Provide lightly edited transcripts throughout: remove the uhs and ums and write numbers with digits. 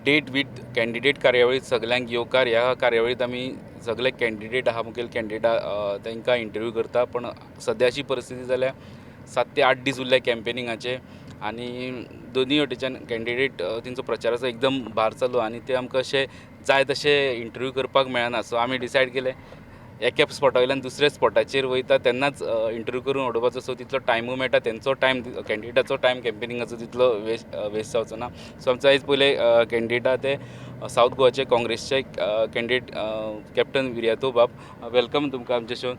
Date with candidate कार्यावळीत सगल्यांक येवकार. ह्या कार्यावळीत आमी सगळे कॅन्डिडेट आहा, मुखेल कॅन्डिडेट, तांकां इंटरव्यू करता. पण सद्या अशी परिस्थिती जाल्या, 7 ते 8 दीस उरले कॅम्पेनिंगाचे आनी दोनूय वटेच्यान कॅन्डिडेट तेंचो प्रचाराचो एकदम भार चालू आनी ते आमकां अशे जाय तशे इंटरव्यू करपाक मेळना. सो आमी डिसायड केलें, एका स्पॉटा वयल्यान दुसऱ्या स्पॉटाचेर वयता तेन्नाच इंटरव्यू करून उडोवपाचो. सो तितलो टायमूय मेळटा, तेंचो टायम, कॅन्डिडेटाचो टायम कॅम्पेनिंगाचो तितलो वेस्ट वेस्ट जावचो ना. सो आमचो आयज पयले कॅन्डिडेट आहा ते सावथ गोवाचे काँग्रेसचे कॅन्डिडेट कॅप्टन विरियातो बाब. Welcome तुमकां आमच्या शोन.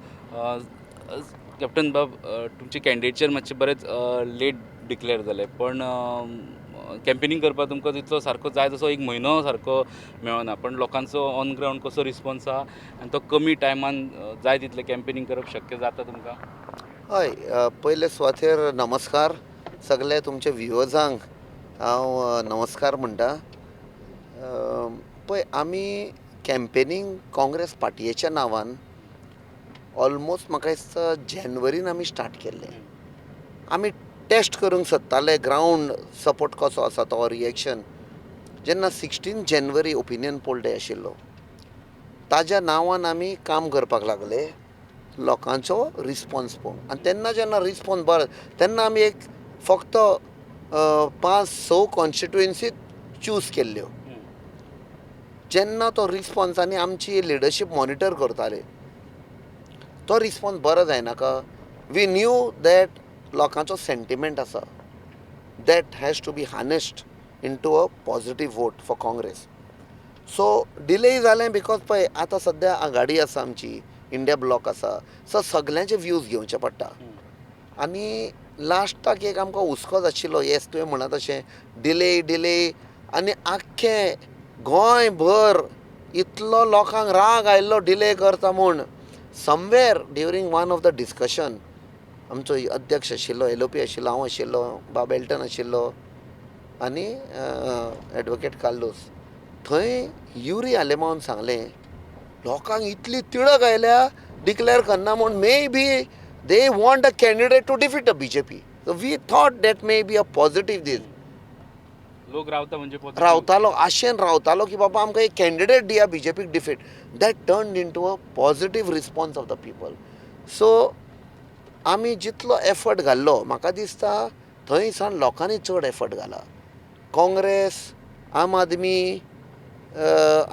कॅप्टन बाब, तुमचे कॅन्डिडेटचेर मातशें बरेंच लेट डिक्लेअर जालें, पण कॅम्पेनींग करपाक तुमकां तितलो सारको जाय तसो एक म्हयनो सारको मेळना. पण लोकांचो ऑन ग्रावंड कसो रिस्पॉन्स आहा आनी तो कमी टायमान जाय तितलें कॅम्पेनींग करप शक्य जाता तुमकां? हय, पयले सुवातेर नमस्कार. सगळे तुमच्या व्युवर्सांक हांव नमस्कार म्हणटा. पळय, आमी कॅम्पेनींग काँग्रेस पार्टयेच्या नांवान ऑलमोस्ट म्हाका दिसता जेनवरीन आमी स्टार्ट केल्लें. आमी टेस्ट करूंक सोदताले ग्रावंड सपोर्ट कसो आसा, तो रिएक्शन. जेन्ना 16 January opinion poll day आशिल्लो, ताज्या नांवान आमी काम करपाक लागले, लोकांचो रिस्पॉन्स पळोवन. आनी तेन्ना जेन्ना रिस्पॉन्स बरो, तेन्ना आमी एक फक्त पांच स कॉन्स्टिट्युएन्सी चूज केल्ल्यो. जेन्ना तो रिस्पॉन्स आनी आमची लिडरशीप मॉनिटर करताले, तो रिस्पॉन्स बरो जायनाका, we knew that लोकांचो सेंटिमेंट आसा, that has to be harnessed into a positive vote for Congress. So delay जालें because पळय, आतां सद्या आघाडी आसा आमची, इंडिया ब्लॉक आसा, सो सगल्यांचे व्यूज घेवचे पडटा. आनी लास्टाक एक आमकां हुस्को आशिल्लो, येस, तुवें म्हणा तशें डिले डिले आनी आख्खें गोंयभर इतलो लोकांक राग आयिल्लो डिले करता म्हूण. Somewhere during one of the discussion, आमचो अध्यक्ष आशिल्लो, एलओपी आशिल्लो, हांव आशिल्लो, बाब एल्टन आशिल्लो आनी एडवोकेट कार्लोस, थंय युरी आलेमावन सांगलें, लोकांक इतली तिडक आयल्या डिक्लेअर करना म्हूण, maybe they want a candidate to defeat the BJP. So we thought that may be a positive thing. लोक रावता म्हणजे positive. रावतालो, आशेन रावतालो की बाबा आमकां एक कॅन्डिडेट दिया बीजेपीक defeat. That turn into a positive response of the people. So आमी जितलो एफर्ट घाल्लो, म्हाका दिसता थंय सावन लोकांनी चड एफर्ट घाला. काँग्रेस, आम आदमी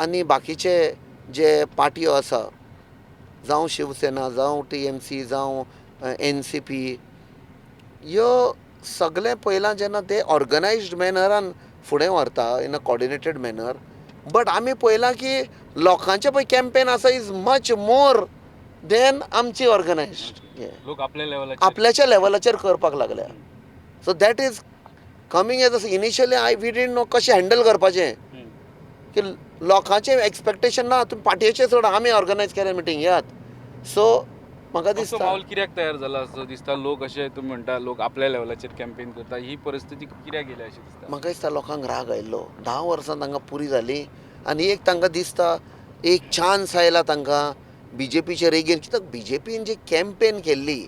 आनी बाकीचे जे पार्टयो आसा, जावं शिवसेना, जावं टीएमसी, जावं एनसीपी, ह्यो सगळें पळयलां जेन्ना ते ऑर्गनायज्ड मॅनरान फुडें व्हरता, in a coordinated manner. But आमी पळयलां की लोकांचें पळय कॅम्पेन आसा is much more than आमची ऑर्गनायज्ड. लोक आपल्या लेवलाचेर आपल्याच्या लेवलाचेर करपाक लागल्या. So that is coming as initially I we didn't know कशें हँडल करपाचें की लोकांचें एक्सपेक्टेशन ना, तुमी पार्टयेचें सोड, आमी ऑर्गनायज केलें मिटींग, येयात. सो म्हाका असो दिसता माहोल कित्याक तयार जाला असो दिसता? लोक अशे तुमी म्हणटा लोक आपल्या लेवलाचेर कॅम्पेन करता, ही परिस्थिती कित्याक गेल्या अशी दिसता? म्हाका दिसता लोकांक राग आयिल्लो. 10 वर्सां तांकां पुरी जाली आनी एक तांकां दिसता एक चान्स आयला तांकां बीजेपीचेर एगेन, कित्याक बीजेपीन जी कॅम्पेन केल्ली,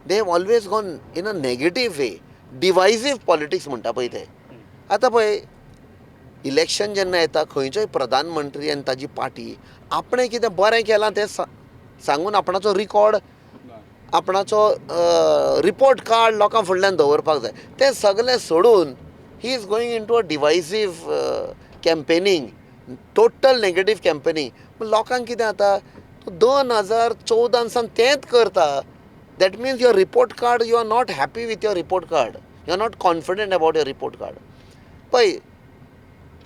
they have always gone in a negative way, divisive politics म्हणटा पळय ते. आतां पळय, इलेक्शन जेन्ना येता, खंयचोय प्रधानमंत्री आनी ताजी पार्टी आपणें कितें बरें केलां तें सांगून आपणाचो रिकॉर्ड, आपणाचो रिपोर्ट कार्ड लोकां फुडल्यान दवरपाक जाय. तें सगलें सोडून he is going into a divisive campaigning, total negative campaigning. लोकांक कितें जाता, तूं 2014 सावन तेंच करता, that means your report card, you are not happy with your report card, you are not confident about your report card. पळय,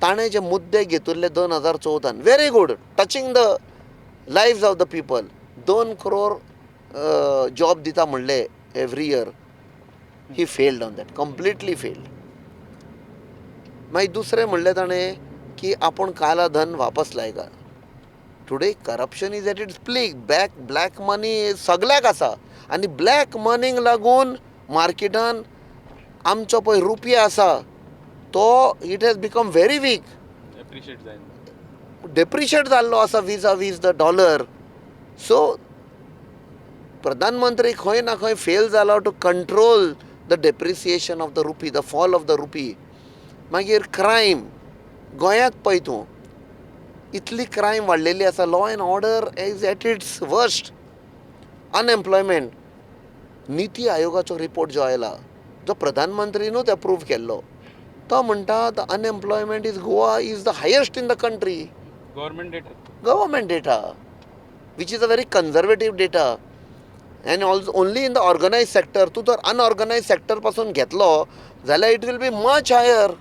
ताणें जे मुद्दे घेतिल्ले 2014, very good, touching the lives of the people. 2 crore job दिता म्हणले every year, he failed on that, completely failed. मागीर दुसरें म्हणलें ताणें की आपूण काला धन वापस लायगा. Today corruption is at its peak. Back black money सगल्याक आसा आनी ब्लॅक मनीक लागून मार्केटान आमचो पळय रुपया आसा तो it has become very weak. Appreciate जायना. डेप्रिशिएट जाल्लो आसा vis-a-vis the dollar. So प्रधानमंत्री खंय ना खंय फेल जालो to control the depreciation of the rupee, the fall of the rupee. मागीर क्रायम. गोंयांत पळय तूं, इतली क्रायम वाडलेली आसा. Law and order is at its worst. Unemployment, निती आयोगाचो रिपोर्ट जो आयला, जो प्रधानमंत्रीनूच अप्रूव केल्लो, तो म्हणटा the unemployment is Goa is the highest in the country. Government data. Government data, which is a very conservative data, and also only in the organized sector. तूं जर अनऑर्गनायज सेक्टर पासून घेतलो जाल्यार it will be much higher.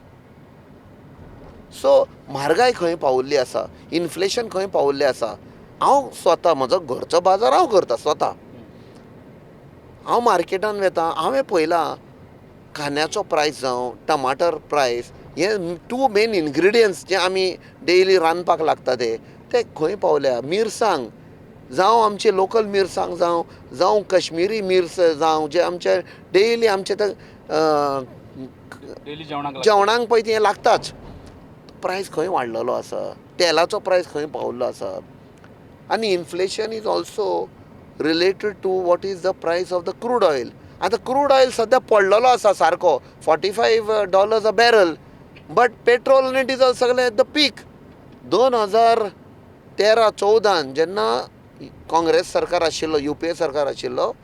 So म्हारगाय खंय पावल्ली आसा, inflation खंय पावल्लें आसा. हांव स्वता म्हजो घरचो बाजार हांव करता स्वता. हांव मार्केटान वेता, हांवें पळयलां कांद्याचो प्रायस जावं टमाटर प्रायस, हे टू मेन इनग्रिडियंट्स जे आमी डेली रांदपाक लागता ते खंय पावल्या. मिरसांग जावं, आमचे लोकल मिरसांग जावं, जावं कश्मीरी मिर्स जावं, जे आमचे डेली आमचे ते डेली जेवणाक लागता. जेवणाक पळय तें लागताच. प्रायस खंय वाडलेलो आसा, तेलाचो प्रायस खंय पावल्लो आसा. आनी inflation is also related to what is the price of the crude oil. आतां क्रूड ऑयल सद्या पडलेलो आसा सारको $45 a barrel, but petrol आनी डिजल सगळें एट the peak. 2013-14 जेन्ना काँग्रेस सरकार आशिल्लो, यूपीए सरकार आशिल्लो,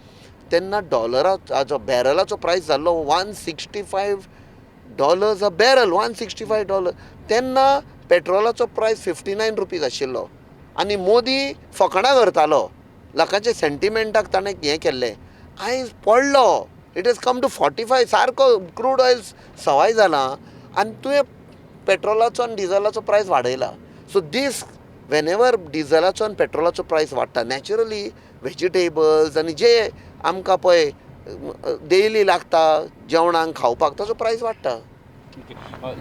तेन्ना डॉलराचो बॅरलाचो प्रायस जाल्लो $165 a barrel, $165. तेन्ना पेट्रोलाचो प्रायस ₹59 आशिल्लो आनी मोदी फकाणां करतालो, लोकांच्या सेंटिमेंटाक ताणें हें केल्लें. आयज पडलो, it has come to 45. सारको क्रूड ऑयल सवाय जाला आनी तुवें पेट्रोलाचो आनी डिजलाचो प्रायस वाडयला. सो दीस वेनेवर डिजलाचो आनी पेट्रोलाचो प्रायस वाडटा, नॅचरली व्हेजिटेबल्स आनी जे आमकां पळय डेली लागता जेवणाक खावपाक, ताचो प्रायस वाडटा.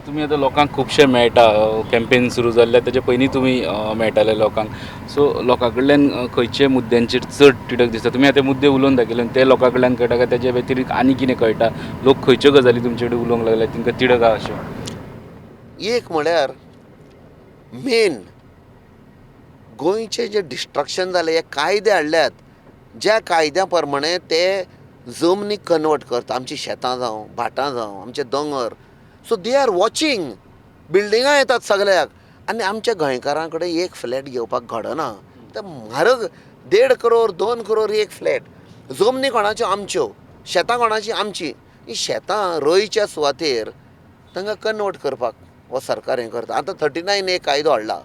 तुमी आतां लोकांक खुबशे मेळटा, कॅम्पेन सुरू जाल्ले तेजे पयलीं तुमी मेळटाले लोकांक. सो लोकां कडल्यान खंयचे मुद्द्यांचेर चड तिडक दिसता? तुमी आतां मुद्दे उलोवन दाखयले, ते लोकां कडल्यान कळटा काय तेजे व्यतिरिक्त आनी कितें कळटा? लोक खंयच्यो गजाली तुमचे कडेन उलोवंक लागले, तांकां तिडक आहा अशें? एक म्हळ्यार मेन गोंयचें जें डिस्ट्रक्शन जालें, हे कायदे हाडल्यात ज्या कायद्या प्रमाणे ते जमनी कन्वर्ट करता, आमची शेतां जावं, भाटां जावं, आमचे दोंगर. So they are watching. बिल्डिंगां येतात सगळ्याक आनी आमच्या गोंयकारां कडेन एक फ्लॅट घेवपाक घडना. ते म्हारग, 1.5 करोड, 2 करोड एक फ्लॅट. जमनी कोणाच्यो? आमच्यो. शेतां कोणाची? आमची. ही शेतां रोयच्या सुवातेर तांकां कन्वर्ट करपाक हो सरकार हें करता. आतां 39A कायदो हाडला.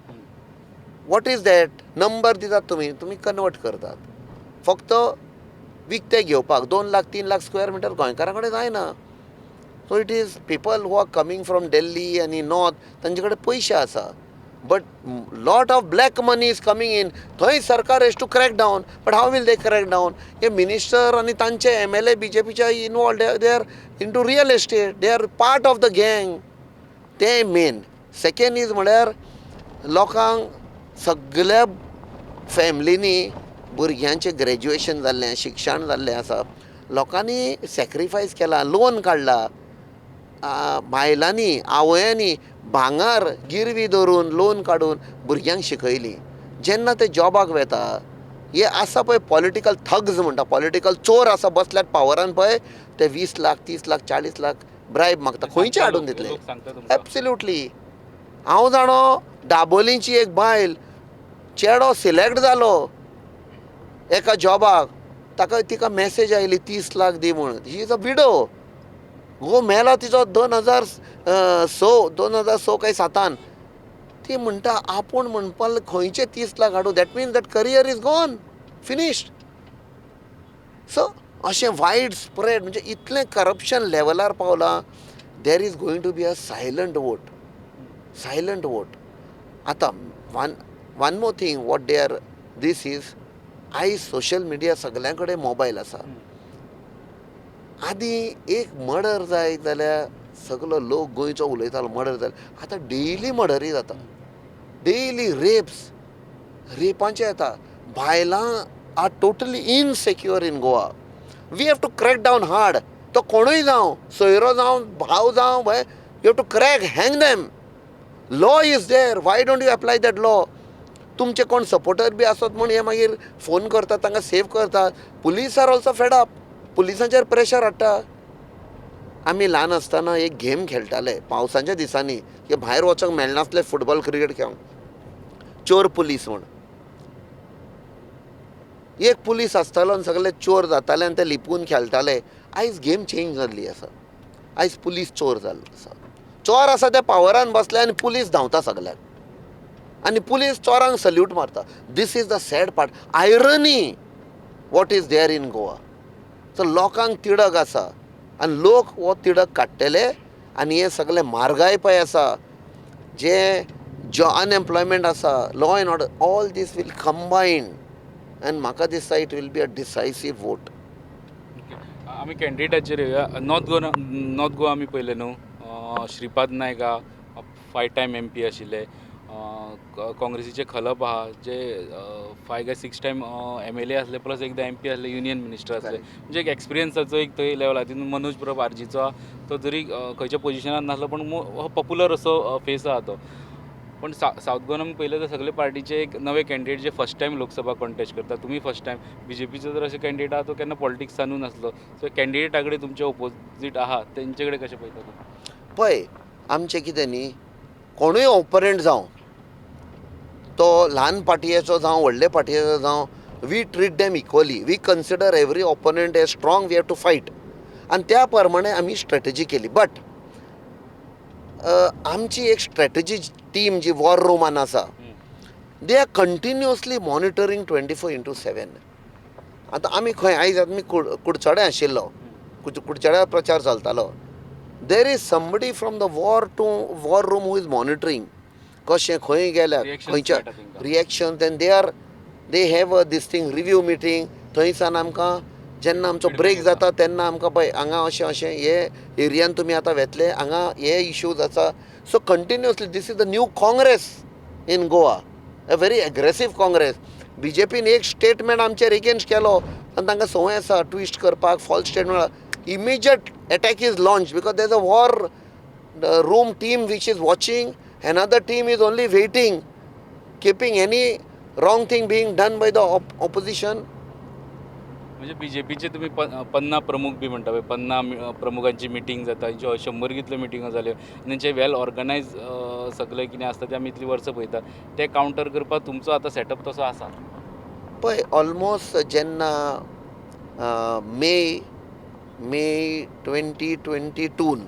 What is that? Number दितात तुमी, तुमी कन्वर्ट करतात फक्त विकते घेवपाक. 2 लाख, 3 लाख स्क्वेअर मिटर गोंयकारां कडेन जायना. So it is people who are coming from Delhi आनी नॉर्थ, तांचे कडेन पयशे आसा, but lot of black money is coming in. थंय सरकार has to crack down, but how will they crack down? हे मिनिस्टर आनी तांचे MLA बीजेपीच्या involved, they are into real estate, they are part of the gang. ते main. Second is म्हळ्यार लोकांक सगल्या फॅमिलींनी भुरग्यांचें ग्रॅज्युएशन जाल्लें, शिक्षण जाल्लें आसा. लोकांनी सॅक्रिफायस केला, लोन काडला, बायलांनी, आवयांनी भांगर गिरवी दवरून, लोन काडून भुरग्यांक शिकयलीं. जेन्ना ते जॉबाक वेता, हे आसा पळय पॉलिटिकल थग्स म्हणटा, पॉलिटिकल चोर आसा बसल्यात पावरान पळय, ते 20 लाख, 30 लाख, 40 लाख ब्रायब मागता. खंयचे हाडून दितले? लोक सांगता तुमकां? एब्सल्युटली. हांव जाणो, दाबोलीची एक बायल, चेडो सिलेक्ट जालो एका जॉबाक, ताका तिका मॅसेज आयली 30 लाख दी म्हूण. He is a widow. घोव मेला तिचो 2006, 2006 काय सातान. ती म्हणटा आपूण म्हणपाक लागली, खंयचे 30 लाख हाडूं? That means that career is gone, finished. So अशें वायड स्प्रेड, म्हणजे इतलें करप्शन लेवलार पावलां. There is going to be a silent vote, silent vote. आतां one more thing what they are, this is, आयज सोशल मिडिया, सगल्यां कडेन mobile आसा. आदीं एक मर्डर जायत जाल्यार सगलो लोक गोंयचो उलयतालो मर्डर जालें. आतां डेली मर्डरी जाता, डेली रेप्स, रेपांचे येता. बायलां are totally insecure in Goa. We have to crack down hard. तो कोणूय जावं, सोयरो जावं, भाव जावं, you have to crack, hang them. Law is there, why don't you apply that law? तुमचे कोण सपोर्टर बी आसत म्हूण हे मागीर फोन करतात, तांकां सेव करतात. Police are also fed up. पुलिसांचेर प्रेशर हाडटा. आमी ल्हान आसतना एक गेम खेळटाले पावसाच्या दिसांनी. की भायर वचोंक मेळनासलें फुटबॉल क्रिकेट खेळोंक. चोर पुलीस म्हूण एक पुलीस आसतालो आनी सगळे चोर जाताले आनी ते लिपून खेळटाले. आयज गेम चेंज जाल्ली आसा. आयज पुलीस चोर जाल्लो आसा. चोर आसा ते पावरान बसले आनी पुलीस धांवता सगल्याक आनी पुलीस चोरांक सल्यूट मारता. This is the sad part, irony what is there in Goa. So लोकांक तिडक आसा आनी लोक हो तिडक काडटले. आनी हें सगळें म्हारगाय पळय आसा, जे जो अनएम्प्लॉयमेंट आसा, law and order, all this will combine आनी म्हाका दिसता it will be a decisive vote. आमी कॅन्डिडेटाचेर येवया. नॉर्थ गोवा आमी पळयलें न्हू, श्रीपाद नायक आहा, 5 टायम एमपी आशिल्ले. काँग्रेसीचे खलप आहा जे 5 काय 6 टायम एमएलए आसले, प्लस एकदां एमपी आसले, युनियन मिनिस्टर आसले. म्हणजे एक एक्सपिरियन्साचो एक थंय लेवल आहा. तितून मनोज परब आरजीचो आहा, तो जरी खंयच्या पोजिशनान नासलो पण पॉप्युलर असो फेस आहा तो. पण सावथ गोवान आमी पळयलें तर सगळे पार्टीचे एक नवे कॅन्डिडेट जे फर्स्ट टायम लोकसभा कॉन्टेस्ट करता. तुमी फर्स्ट टायम. बीजेपीचो जर अशे कॅन्डिडेट आहा, तो केन्ना पॉलिटिक्सानूय नासलो. सो कॅन्डिडेटा कडेन तुमचे ओपोजीट आहा तेंचे कडेन कशें पळयता तुमी? पळय, आमचें कितें न्ही, कोणूय ऑपरंट जावं, तो ल्हान पार्टयेचो जावं, व्हडले पार्टयेचो जावं, we treat them equally. We consider every opponent as strong, we have to fight. आनी त्या प्रमाणे आमी स्ट्रेटजी केली. बट आमची एक स्ट्रेटजी टीम जी वॉर रुमान आसा, they are continuously monitoring 24x7. आतां आमी खंय आयज आमी कुडचडें आशिल्लो, कुडचड्यार प्रचार चलतालो. There is somebody from the war room who is monitoring कशें खंय गेल्या, Reactions खंयच्या मेळटा तेंकां. Reaction. Then they have a this thing review meeting. थंयसान आमकां जेन्ना आमचो Feedback break येता. जाता तेन्ना आमकां, पळय हांगा अशें अशें हे एरियान तुमी आतां वेतले, हांगा हे इश्यूज आसा. So continuously, this is the new Congress in Goa, a very aggressive Congress. बीजेपीन एक स्टेटमेंट आमचेर एगेन्स्ट केलो आनी तांकां संवय आसा ट्विस्ट करपाक, false statement, immediate attack is launch because there is a war room team which is watching, another team is only waiting, keeping any wrong thing being done by the opposition. म्हणजे बीजेपीचे तुमी पन्ना प्रमुख बी म्हणटा पळय, 50 प्रमुखांची meeting जाता, ज्यो 100 कितल्यो मिटिंगो जाल्यो आनी तेंचे वेल ऑर्गनायज सगळें कितें आसता तें आमी इतलीं वर्सां पळयता. तें कावंटर करपाक तुमचो आतां सेटअप तसो आसा? पळय, ऑलमोस्ट जेन्ना मे 2022न,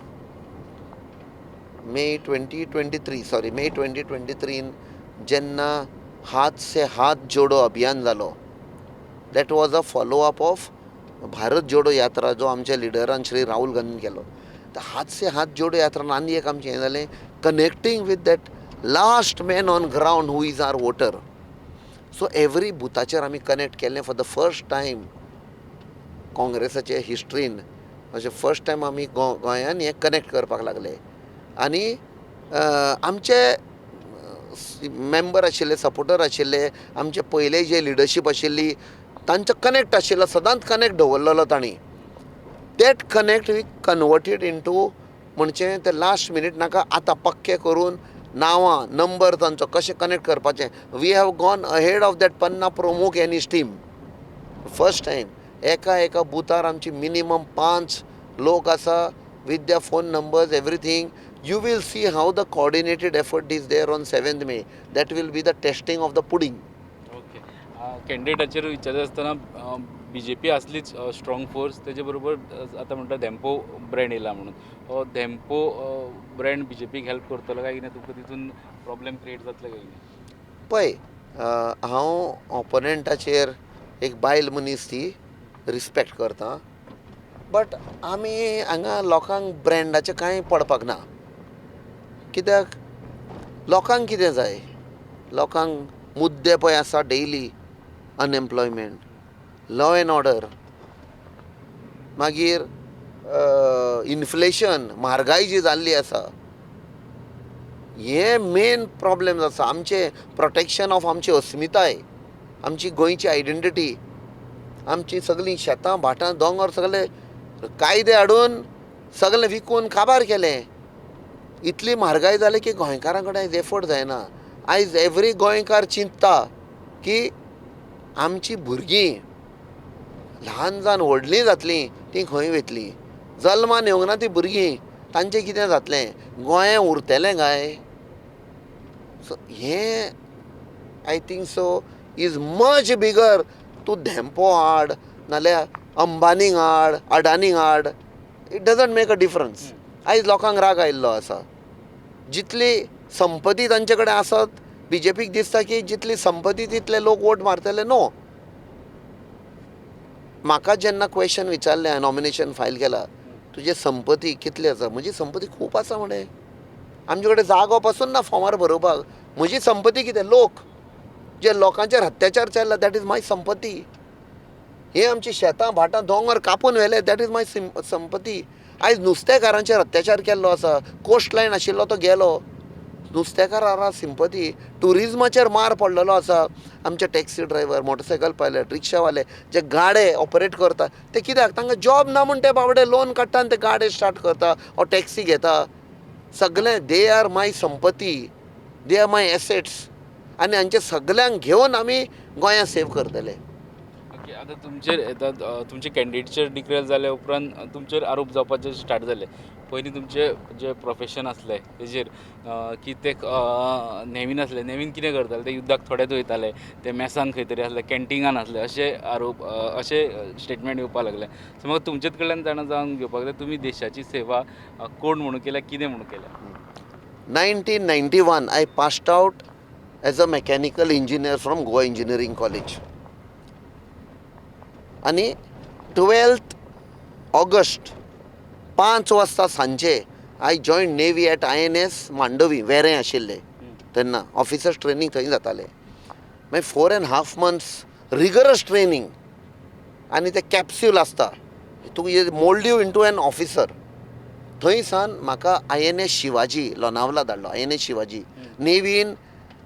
May 2023, sorry, May 2023न जेन्ना हात से हात जोडो अभियान जालो, that was a follow up of Bharat जोडो यात्रा जो आमच्या लिडरान श्री राहुल गांधीन केलो. तर हात से हात जोडो यात्रान आनी एक आमचें हें जालें, connecting with that last man on ground who is our voter. So every बुथाचेर आमी कनेक्ट केलें. फॉर the first time काँग्रेसाचे हिस्ट्रीन अशें फर्स्ट टायम आमी गोंयान हें कनेक्ट करपाक लागले. आनी आमचे मेंबर आशिल्ले, सपोर्टर आशिल्ले, आमचे पयले जे लिडरशीप आशिल्ली तांचो कनेक्ट आशिल्लो, सदांच कनेक्ट दवरलेलो तांणी. That connect we converted into म्हणचे ते लास्ट मिनीट नाका, आतां पक्के करून नांवां नंबर तांचो कशें कनेक्ट करपाचें. We have gone ahead of that Panna Pramukh and his team first time. एका एका बुथार आमची मिनिमम 5 लोक आसा with their phone numbers, everything. You will see how the coordinated effort is there on 7th May. That will be the testing of the pudding. Okay, कॅन्डिडेटाचेर विचारता आसतना BJP आसलीच strong force. तेजे बरोबर आतां म्हणटा धेंपो ब्रँड येयला म्हणून, हो धेंपो ब्रँड बीजेपीक हेल्प करतलो काय कितें? तुमकां तितून प्रॉब्लेम क्रिएट जातले काय कितें? पळय, हांव ऑपोनंटाचेर, एक बायल मनीस ती, रिस्पेक्ट करता, बट आमी हांगा लोकांक ब्रँडाचें कांय पडपाक ना. कित्याक लोकांक कितें जाय? लोकांक मुद्दे पळय आसा daily, unemployment, law and order, मागीर इन्फ्लेशन, म्हारगाय जी जाल्ली आसा, हे मेन प्रॉब्लेम्स आसा आमचे. प्रोटेक्शन ऑफ आमची अस्मिताय, आमची गोंयची आयडेंटिटी, आमची सगळीं शेतां भाटां दोंगर सगळे कायदे हाडून सगळें विकून काबार केलें. इतली म्हारगाय जाली की गोंयकारां कडेन आयज एफोर्ड जायना. आयज एवरी गोंयकार चिंतता की आमची भुरगीं ल्हान जावन व्हडलीं जातलीं, तीं खंय वयतलीं? जल्मान येवंक ना ती भुरगीं. तांचें कितें जातलें, गोंय उरतलें काय? सो हें I think so is much bigger. तूं धेंपो हाड नाल्यार अंबानीक हाड, अडानीक हाड, it doesn't make a difference. आयज लोकांक राग आयिल्लो आसा. जितली संपत्ती तांचे कडेन आसत, बीजेपीक दिसता की जितली संपत्ती तितले लोक वोट मारतले. नो, म्हाका जेन्ना क्वेश्चन विचारलें, नॉमिनेशन फायल केलां, तुजे संपत्ती कितली आसा, म्हजी संपत्ती खूब आसा म्हणे, आमचे कडेन जागो पासून ना फॉर्मार बरोवपाक. म्हजी संपत्ती कितें? लोक, जे लोकांचेर अत्याचार चल्ला, that is my संपत्ती. हे आमची शेतां भाटां दोंगर कापून व्हेले, that is my संपत्ती. आयज नुस्तेकारांचेर अत्याचार केल्लो आसा, कोस्ट लायन आशिल्लो तो गेलो, नुस्तेकारां सिंपती. ट्युरिजमाचेर मार पडलेलो आसा. आमचे टॅक्सी ड्रायव्हर, मोटरसायकल पायलट, रिक्षावाले जे गाडे ऑपरेट करता ते कित्याक, तांकां जॉब ना म्हूण ते बाबडे लोन काडटा आनी ते गाडे स्टार्ट करता ओ टॅक्सी घेता. सगळे they are my संपत्ती, they are my assets. आनी हांचे सगल्यांक घेवन आमी गोंया सेव करतले. ओके, आतां तुमचेर येतात, तुमचे कॅन्डिडेटचेर डिक्लेर जाल्या उपरांत तुमचेर आरोप जावपाचे स्टार्ट जाले. पयलीं तुमचे जे प्रोफेशन आसलें तेजेर की ते नेवीन आसले, नेवीन कितें करताले, ते युद्धाक थोडेच वयताले, ते मेसान खंय तरी आसले, कॅन्टिनान आसले, अशे आरोप, अशे स्टेटमेंट येवपाक लागले. सो म्हाका तुमचेच कडल्यान जाणा जावन घेवपाक जाय, तुमी देशाची सेवा कोण म्हणून केल्या, कितें म्हणून केल्या? 1991 I passed out as a mechanical engineer from Goa Engineering College. आनी 12 ऑगस्ट 5 वाजता सांजे I join navy at INS Mandovi, Verem आशिल्लें तेन्ना. ऑफिसर्स ट्रेनींग थंय जातालें. मागीर 4.5 months rigorous training, आनी ते कॅप्स्यूल आसता, तुका mould you into an officer. थंय सावन म्हाका INS Shivaji Lonavala धाडलो. INS Shivaji नेवीन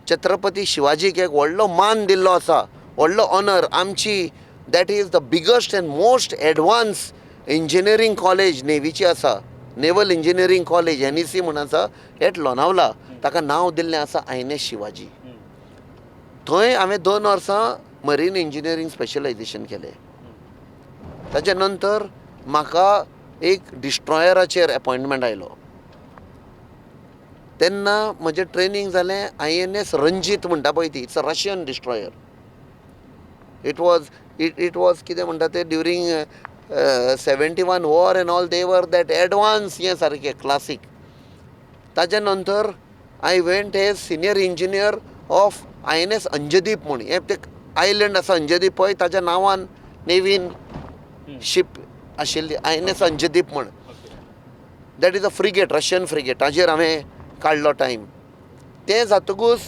छत्रपती शिवाजीक एक व्हडलो मान दिल्लो आसा, व्हडलो ऑनर आमची. That is the biggest and most advance engineering college नेवीची आसा, naval engineering college NEC म्हूण आसा एट लोनावला, ताका नांव दिल्लें आसा INS Shivaji. थंय हांवें 2 वर्सां मरीन इंजिनियरींग स्पेशलायझेशन केलें. ताच्या नंतर म्हाका एक डिस्ट्रॉयराचेर एपॉयंटमेंट आयलो. तेन्ना म्हजें ट्रेनींग जालें INS Ranjit म्हणटा पळय ती, it's a Russian destroyer. It was it was कितें म्हणटा ते during 71 war and all, they were that advance, हें सारकें क्लासीक. ताच्या नंतर I went as senior engineer of INS Anjadip म्हूण, हें ते आयलंड आसा अंजदीप पळय, ताच्या नांवान नेवीन शीप आशिल्ली INS Anjadip म्हूण. That is a frigate, Russian frigate. ताजेर हांवें काडलो टायम. तें जातकूच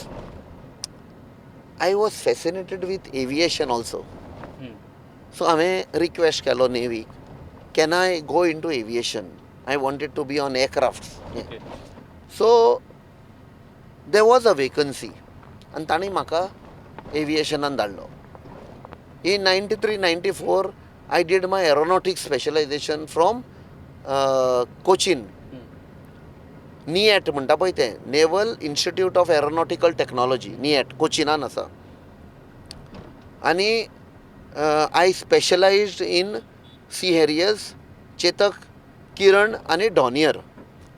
I was fascinated with aviation also. So हांवें रिक्वेस्ट केलो नेवीक, can I go into aviation, I wanted to be on aircraft. So there was a vacancy आनी तांणी म्हाका एविएशनान धाडलो. In 93-94 I did my aeronautics specialisation from Cochin, NIAT म्हणटा पळय तें, naval institute of aeronautical technology, NIAT कोचिनान आसा. आनी I specialised in Sea Harriers, Chetak, Kiran आनी डॉनियर.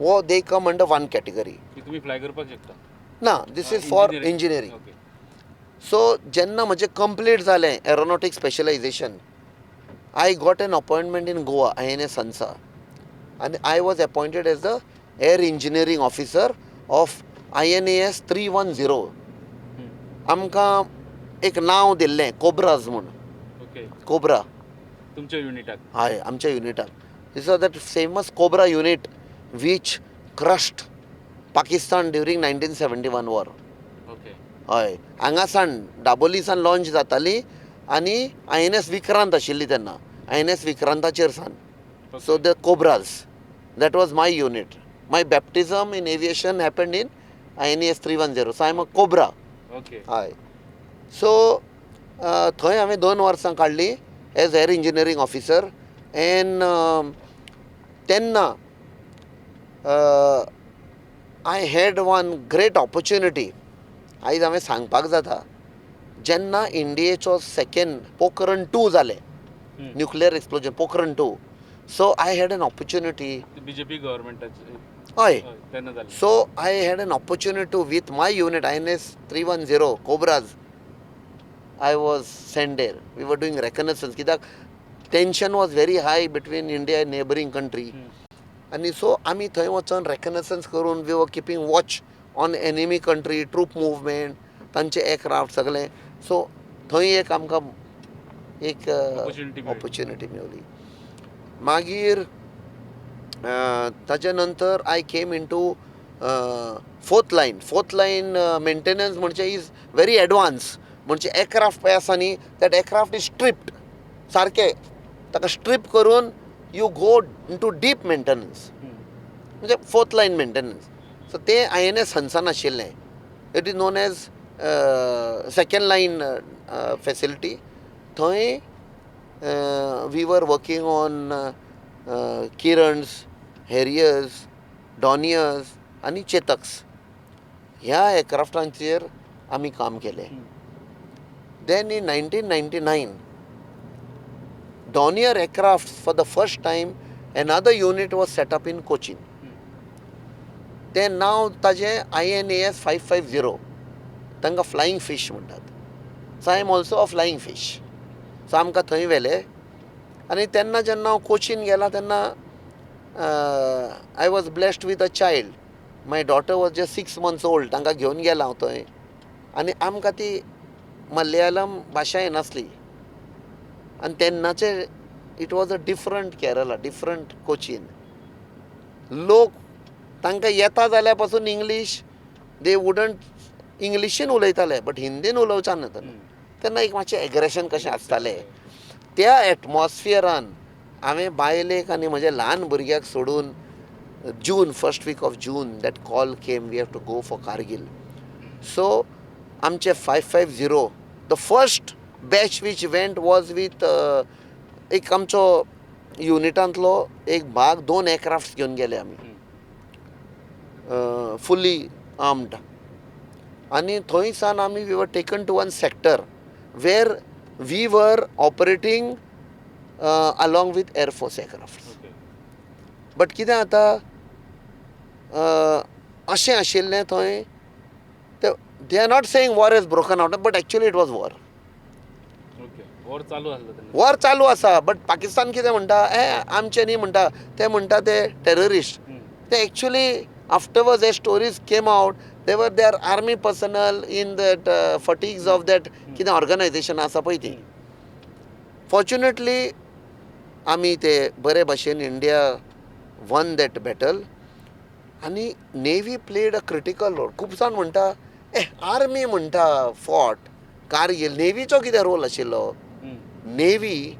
हो they come under one category. तुमी फ्लाय करपाक शकता? ना, this is for engineering. So जेन्ना म्हजें कंप्लीट जालें aeronautic specialisation, I got an appointment in Goa, INS Hansa, आनी I was appointed as the air engineering officer of INAS 310. आमकां एक नांव दिल्लें कोब्राज म्हूण. कोब्रा तुमच्या युनिटाक? हय, आमच्या युनिटाक. This was that famous Cobra unit which crushed Pakistan during 1971 war. हय, हांगासान दाबोलीसान लॉंच जाताली आनी INS Vikrant आशिल्ली तेन्ना, INS विक्रांताचेर सान. So the Cobras, that was my unit. My baptism in aviation happened in INAS 310. So I am a Cobra. हय, so थंय हांवें 2 वर्सां काडलीं as air engineering officer. And तेन्ना I had one great opportunity. आयज हांवें सांगपाक जाता, जेन्ना इंडियेचो सेकेंड पोखरण 2 जालें, nuclear explosion Pokhran 2, So I had an opportunity. BJP गव्हर्मेंटाचे? हय. तेन्ना जालें. So I had an opportunity to, with my unit INS 310 Cobras, I was sent there. We were doing reconnaissance कित्याक tension was very high between India and neighbouring country. आनी so आमी थंय वचोन रेकनसन्स करून we were keeping watch on enemy country troop movement, तांचे aircraft सगळे. So थंय एक आमकां एक Opportunity मेळ्ळी. ऑपॉर्च्युनिटी मेवली. मागीर ताच्या नंतर I came into fourth line. Fourth line maintenance म्हणजे is very advance. म्हणजे एरक्राफ्ट पळय आसा न्ही, that aircraft is stripped, सारकें ताका स्ट्रीप करून you go into deep maintenance, म्हणजे फोर्थ लायन मेंटेनन्स. सो तें INS हंसान आशिल्लें. It is known as second line facility. थंय we were working on Kirans, Harriers, Dorniers आनी चेतक्स ह्या एरक्राफ्टांचेर आमी काम केलें. Then in 1999, Dornier aircraft, for the first time another unit was set up in Cochin. तें नांव ताजें INAS 550. तांकां फ्लायींग फीश म्हणटात. So I am also a flying fish. So आमकां थंय व्हेले आनी तेन्ना जेन्ना हांव कोचीन गेला तेन्ना I was blessed with a child. My daughter was just 6 months old. तांकां घेवन गेला हांव थंय आनी आमकां ती मलयालम भाशा येनासली आनी तेन्नाचे it was a different Kerala, different Cochin. लोक तांकां येता जाल्यार पासून इंग्लीश दे वुडंट, इंग्लिशीन उलयताले बट हिंदीन उलोवचा ना तेन्ना. तेन्ना एक मातशें एग्रेशन कशें आसतालें. त्या एटमॉस्फियरान हांवें बायलेक आनी म्हज्या ल्हान भुरग्याक सोडून June, first week of June, that call came, we have to go for Kargil. So आमचे 550, the first batch which went was with एक आमचो युनिटांतलो एक भाग, दोन एरक्राफ्ट्स घेवन गेले आमी, फुल्ली आर्म्ड. आनी थंय सावन आमी we were taken to one sector where we were operating along with air force aircraft. But कितें जाता, अशें आशिल्लें थंय ते they are not saying war is broken out, but actually it was war. Okay, war चालू आसलो तेन्ना. War चालू आसा, बट पाकिस्तान कितें म्हणटा, ए आमचें न्ही म्हणटा, ते म्हणटा ते टेररिस्ट. ते actually afterwards as stories came out, they were their army personnel in that fatigues of that कितें ऑर्गनायझेशन आसा पळय ती. फॉर्च्युनेटली आमी ते बरे भाशेन India won that battle आनी navy played a critical role. खूब जाण म्हणटा, ए आर्मी म्हणटा फॉट कारगील, नेवीचो कितें रोल आशिल्लो? Navy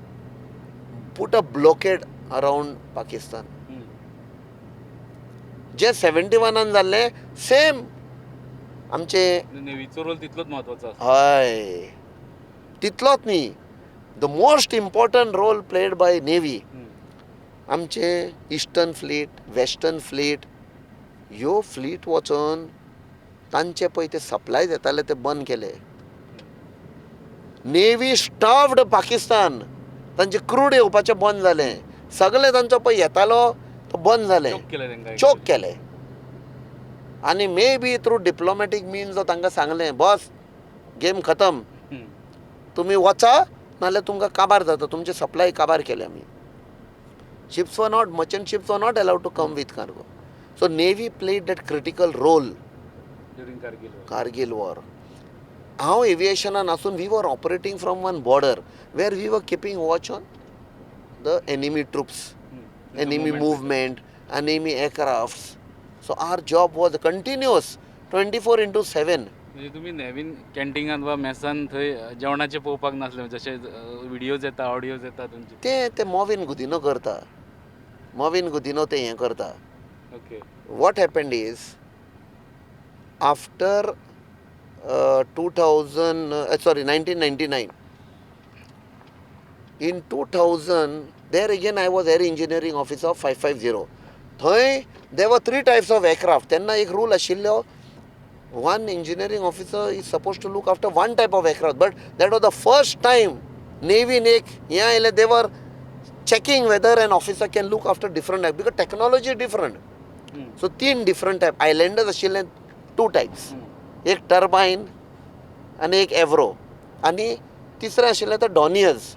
put a blockade around Pakistan. जे 71न जाल्लें सेम आमचे. नेवीचो रोल तितलोच म्हत्वाचो आसा. हय, तितलोच न्ही, the most important role played by navy. आमचे इस्टर्न फ्लीट, वेस्टर्न फ्लीट, ह्यो फ्लीट वचोन तांचे पळय ते सप्लायज येताले ते बंद केले. नेवी स्टार्व्ड पाकिस्तान. तांचे क्रूड येवपाचें बंद जालें, सगळें तांचो पळय येतालो तो बंद जालें. चोक केलें तांकां. चोक केले आनी may be through diplomatic means तांकां सांगलें, बॉस, गेम खतम, तुमी वचा नाल्यार तुमकां काबार जाता. तुमचे सप्लाय काबार केले आमी. Ships were not, merchant ships were not allowed to come with cargo. So navy played that critical role during Kargil. Kargil war. हांव एविएशनान आसून we were operating from one border where we were keeping watch on the enemy troops, enemy movement, enemy aircrafts. So our job was continuous 24 into 7. म्हणजे तुमी नेवीन कॅन्टिनान वा Mason थंय जेवणाचें पळोवपाक नासलें, जशे व्हिडियोज येता, ऑडियोज येता तुमचे? ते ते मॉविन गुदिनो करता, मॉविन गुदिनो ते हें करता. What happened is, after 2000, sorry, 1999, in 2000, there again I was air engineering officer of 550. थंय there were three types of aircraft. तेन्ना एक रूल आशिल्लो, one engineering officer is supposed to look after one type of aircraft, but that was the first time Naveen एक हें आयलें, they were checking whether an officer can look after different type, because technology different. So तीन different type आयलँडर्स आशिल्ले, two types, एक turbine आनी एक एव्रो आनी तिसरें आशिल्लें तें Dorniers.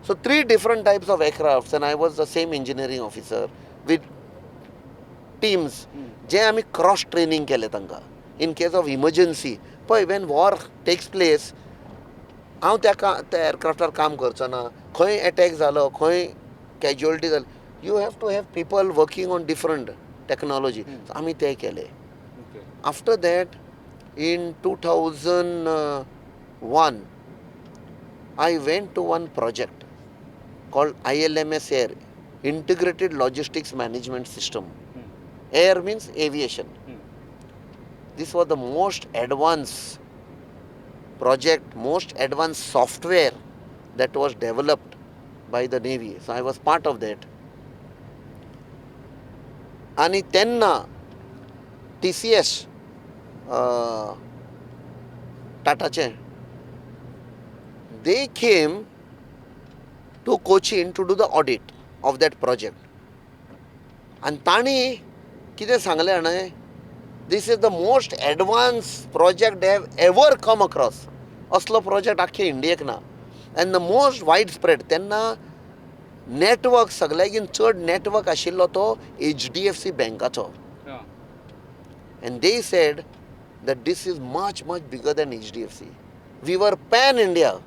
So three different types of aircrafts, and I was the same engineering officer with teams जे आमी क्रॉस ट्रेनींग केलें तांकां इन केस ऑफ इमर्जन्सी. पळय, when war takes place, हांव त्या त्या एअरक्राफ्टार काम करचो ना, खंय एटॅक जालो, खंय कॅज्युअलिटी जाली, you have to have people working on different technology. आमी तें केलें. After that, in 2001, I went to one project called ILMS Air, Integrated Logistics Management System. Air means aviation. This was the most advanced project, most advanced software that was developed by the Navy. So I was part of that. आणि तेन्ना TCS टाटाचें, they came to Cochin to do the audit of that project. आनी तांणी कितें सांगलें जाणा, this is the most advance project they have ever come across. असलो project आख्खे इंडियेक ना, and the most wide spread. तेन्ना नेटवर्क सगळ्याकीन चड नेटवर्क आशिल्लो तो HDFC बँकाचो. And they said that this is much much bigger than HDFC. We were pan India.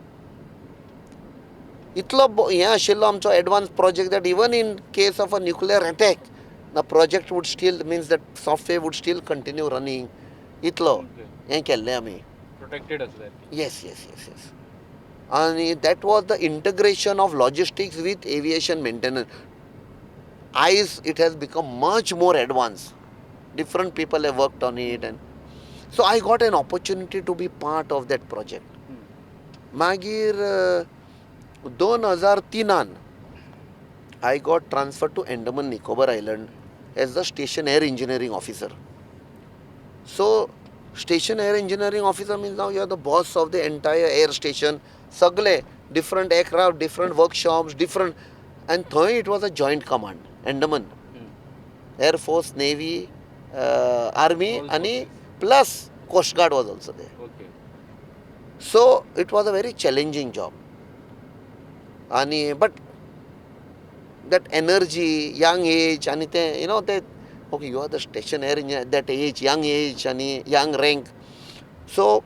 इतलो हें आशिल्लो आमचो advance project that even in case of a nuclear attack, the project would still, means that software would still continue running. इतलो हें केल्लें आमी. Protected आसलें. Yes. आनी that was the integration of logistics with aviation maintenance. आयज it has become much more advance. Different people have worked on it, and so I got an opportunity to be part of that project. मागीर 2003 I got transfer to Andaman Nicobar Island as the station air engineering officer. So station air engineering officer means now you are the boss of the entire air station. सगळे different aircraft, different workshops, different, and थंय it was a joint command, Andaman air force, navy, army आनी plus coast guard was also there. So it was a very challenging job. आनी but that energy, young age आनी तें you know ते okay, you are the station air engineer, that age, young age आनी young rank. So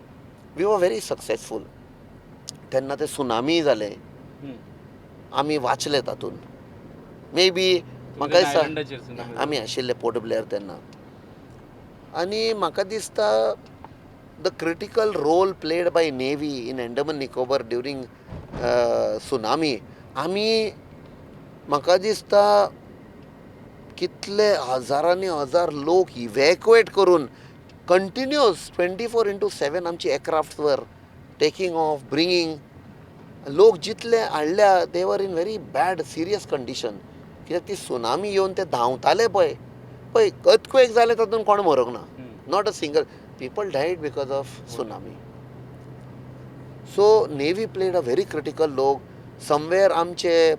we were very successful. तेन्ना ते tsunami जालें, आमी वाचले तातूंत. मे बी म्हाका दिसता आमी आशिल्ले पोर्ट ब्लेअर तेन्ना. आनी म्हाका दिसता the critical role played by navy in Andaman Nicobar during tsunami, आमी म्हाका दिसता कितले हजारांनी हजार लोक इव्हॅक्युएट करून कंटिन्युअस 24x7 आमची aircraft were taking off, bringing लोक जितले हाडल्या, they were in very bad serious condition. कित्याक ती सुनामी येवन ते धांवताले पळय, पळय अर्थक्वेक जालें तातूंत कोण मरोंक ना, not a single people died because of tsunami. So navy played a very critical role. Somewhere आमचे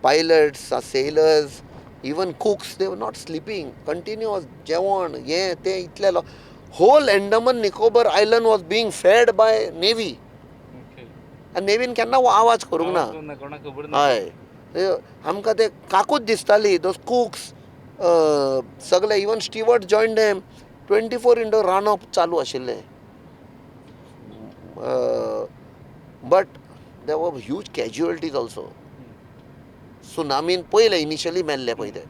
pilots, sailors, even cooks, they were not sleeping continuous, जेवण हें तें इतलें. Whole Andaman Nicobar island was being fed by navy. आनी नेवीन केन्ना आवाज करूंक ना. हय, आमकां ते काकूत दिसताली, those cooks सगळे, इवन स्टिवर्ड जॉयन देम, 24x रांदप चालू आशिल्लें. But there were huge casualties also. सुनामीन पयले इनिशियली मेल्ले पळय ते,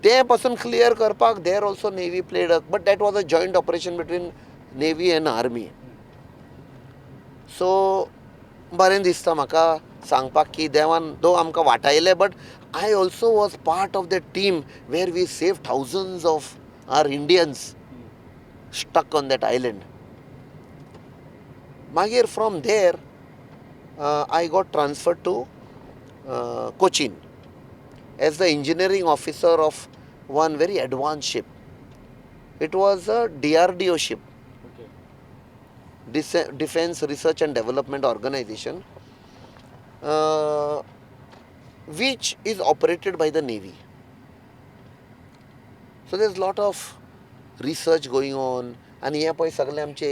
ते पासून क्लियर करपाक there also navy played, but that was a joint operation between navy and army. So बरें दिसता म्हाका सांगपाक की देवान दो आमकां वाटायले, but I also was part of the team where we save thousands of our Indians stuck on that island. मागीर from there I got transfer to Cochin as the engineering officer of one very advanced ship. It was a DRDO ship, Defense Research and Development Organization. which is operated by the Navy. So there is lot of research going on. आनी हें पळय सगळें आमचे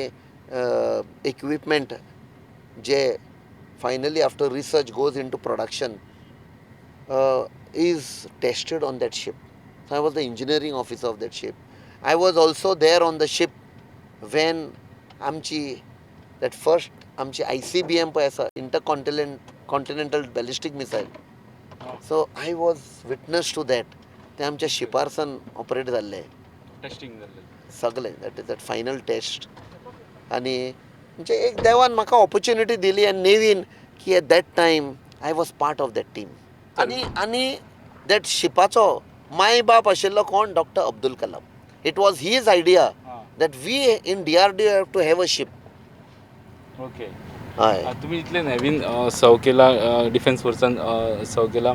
equipment J finally after research goes into production is tested on that ship. So I was the engineering officer of that ship. I was also there on the ship when आमची that first आमची ICBM पळय आसा, intercontinental ballistic missile. So I was witness to that. तें आमच्या शिपारसान operate जाल्लें. Testing जाल्लें. सगळें, that is that final test. आनी म्हणजे एक देवान म्हाका ऑपॉर्च्युनिटी दिली आनी नेवीन की at that time I was part of that team. आनी that शिपाचो माय बाप आशिल्लो कोण? Doctor Abdul Kalam. It was his idea that we in DRDO have to have a ship. हय. तुमी इतले नेवीन सर्व केला, डिफेन्स फोर्सान सर्व केला,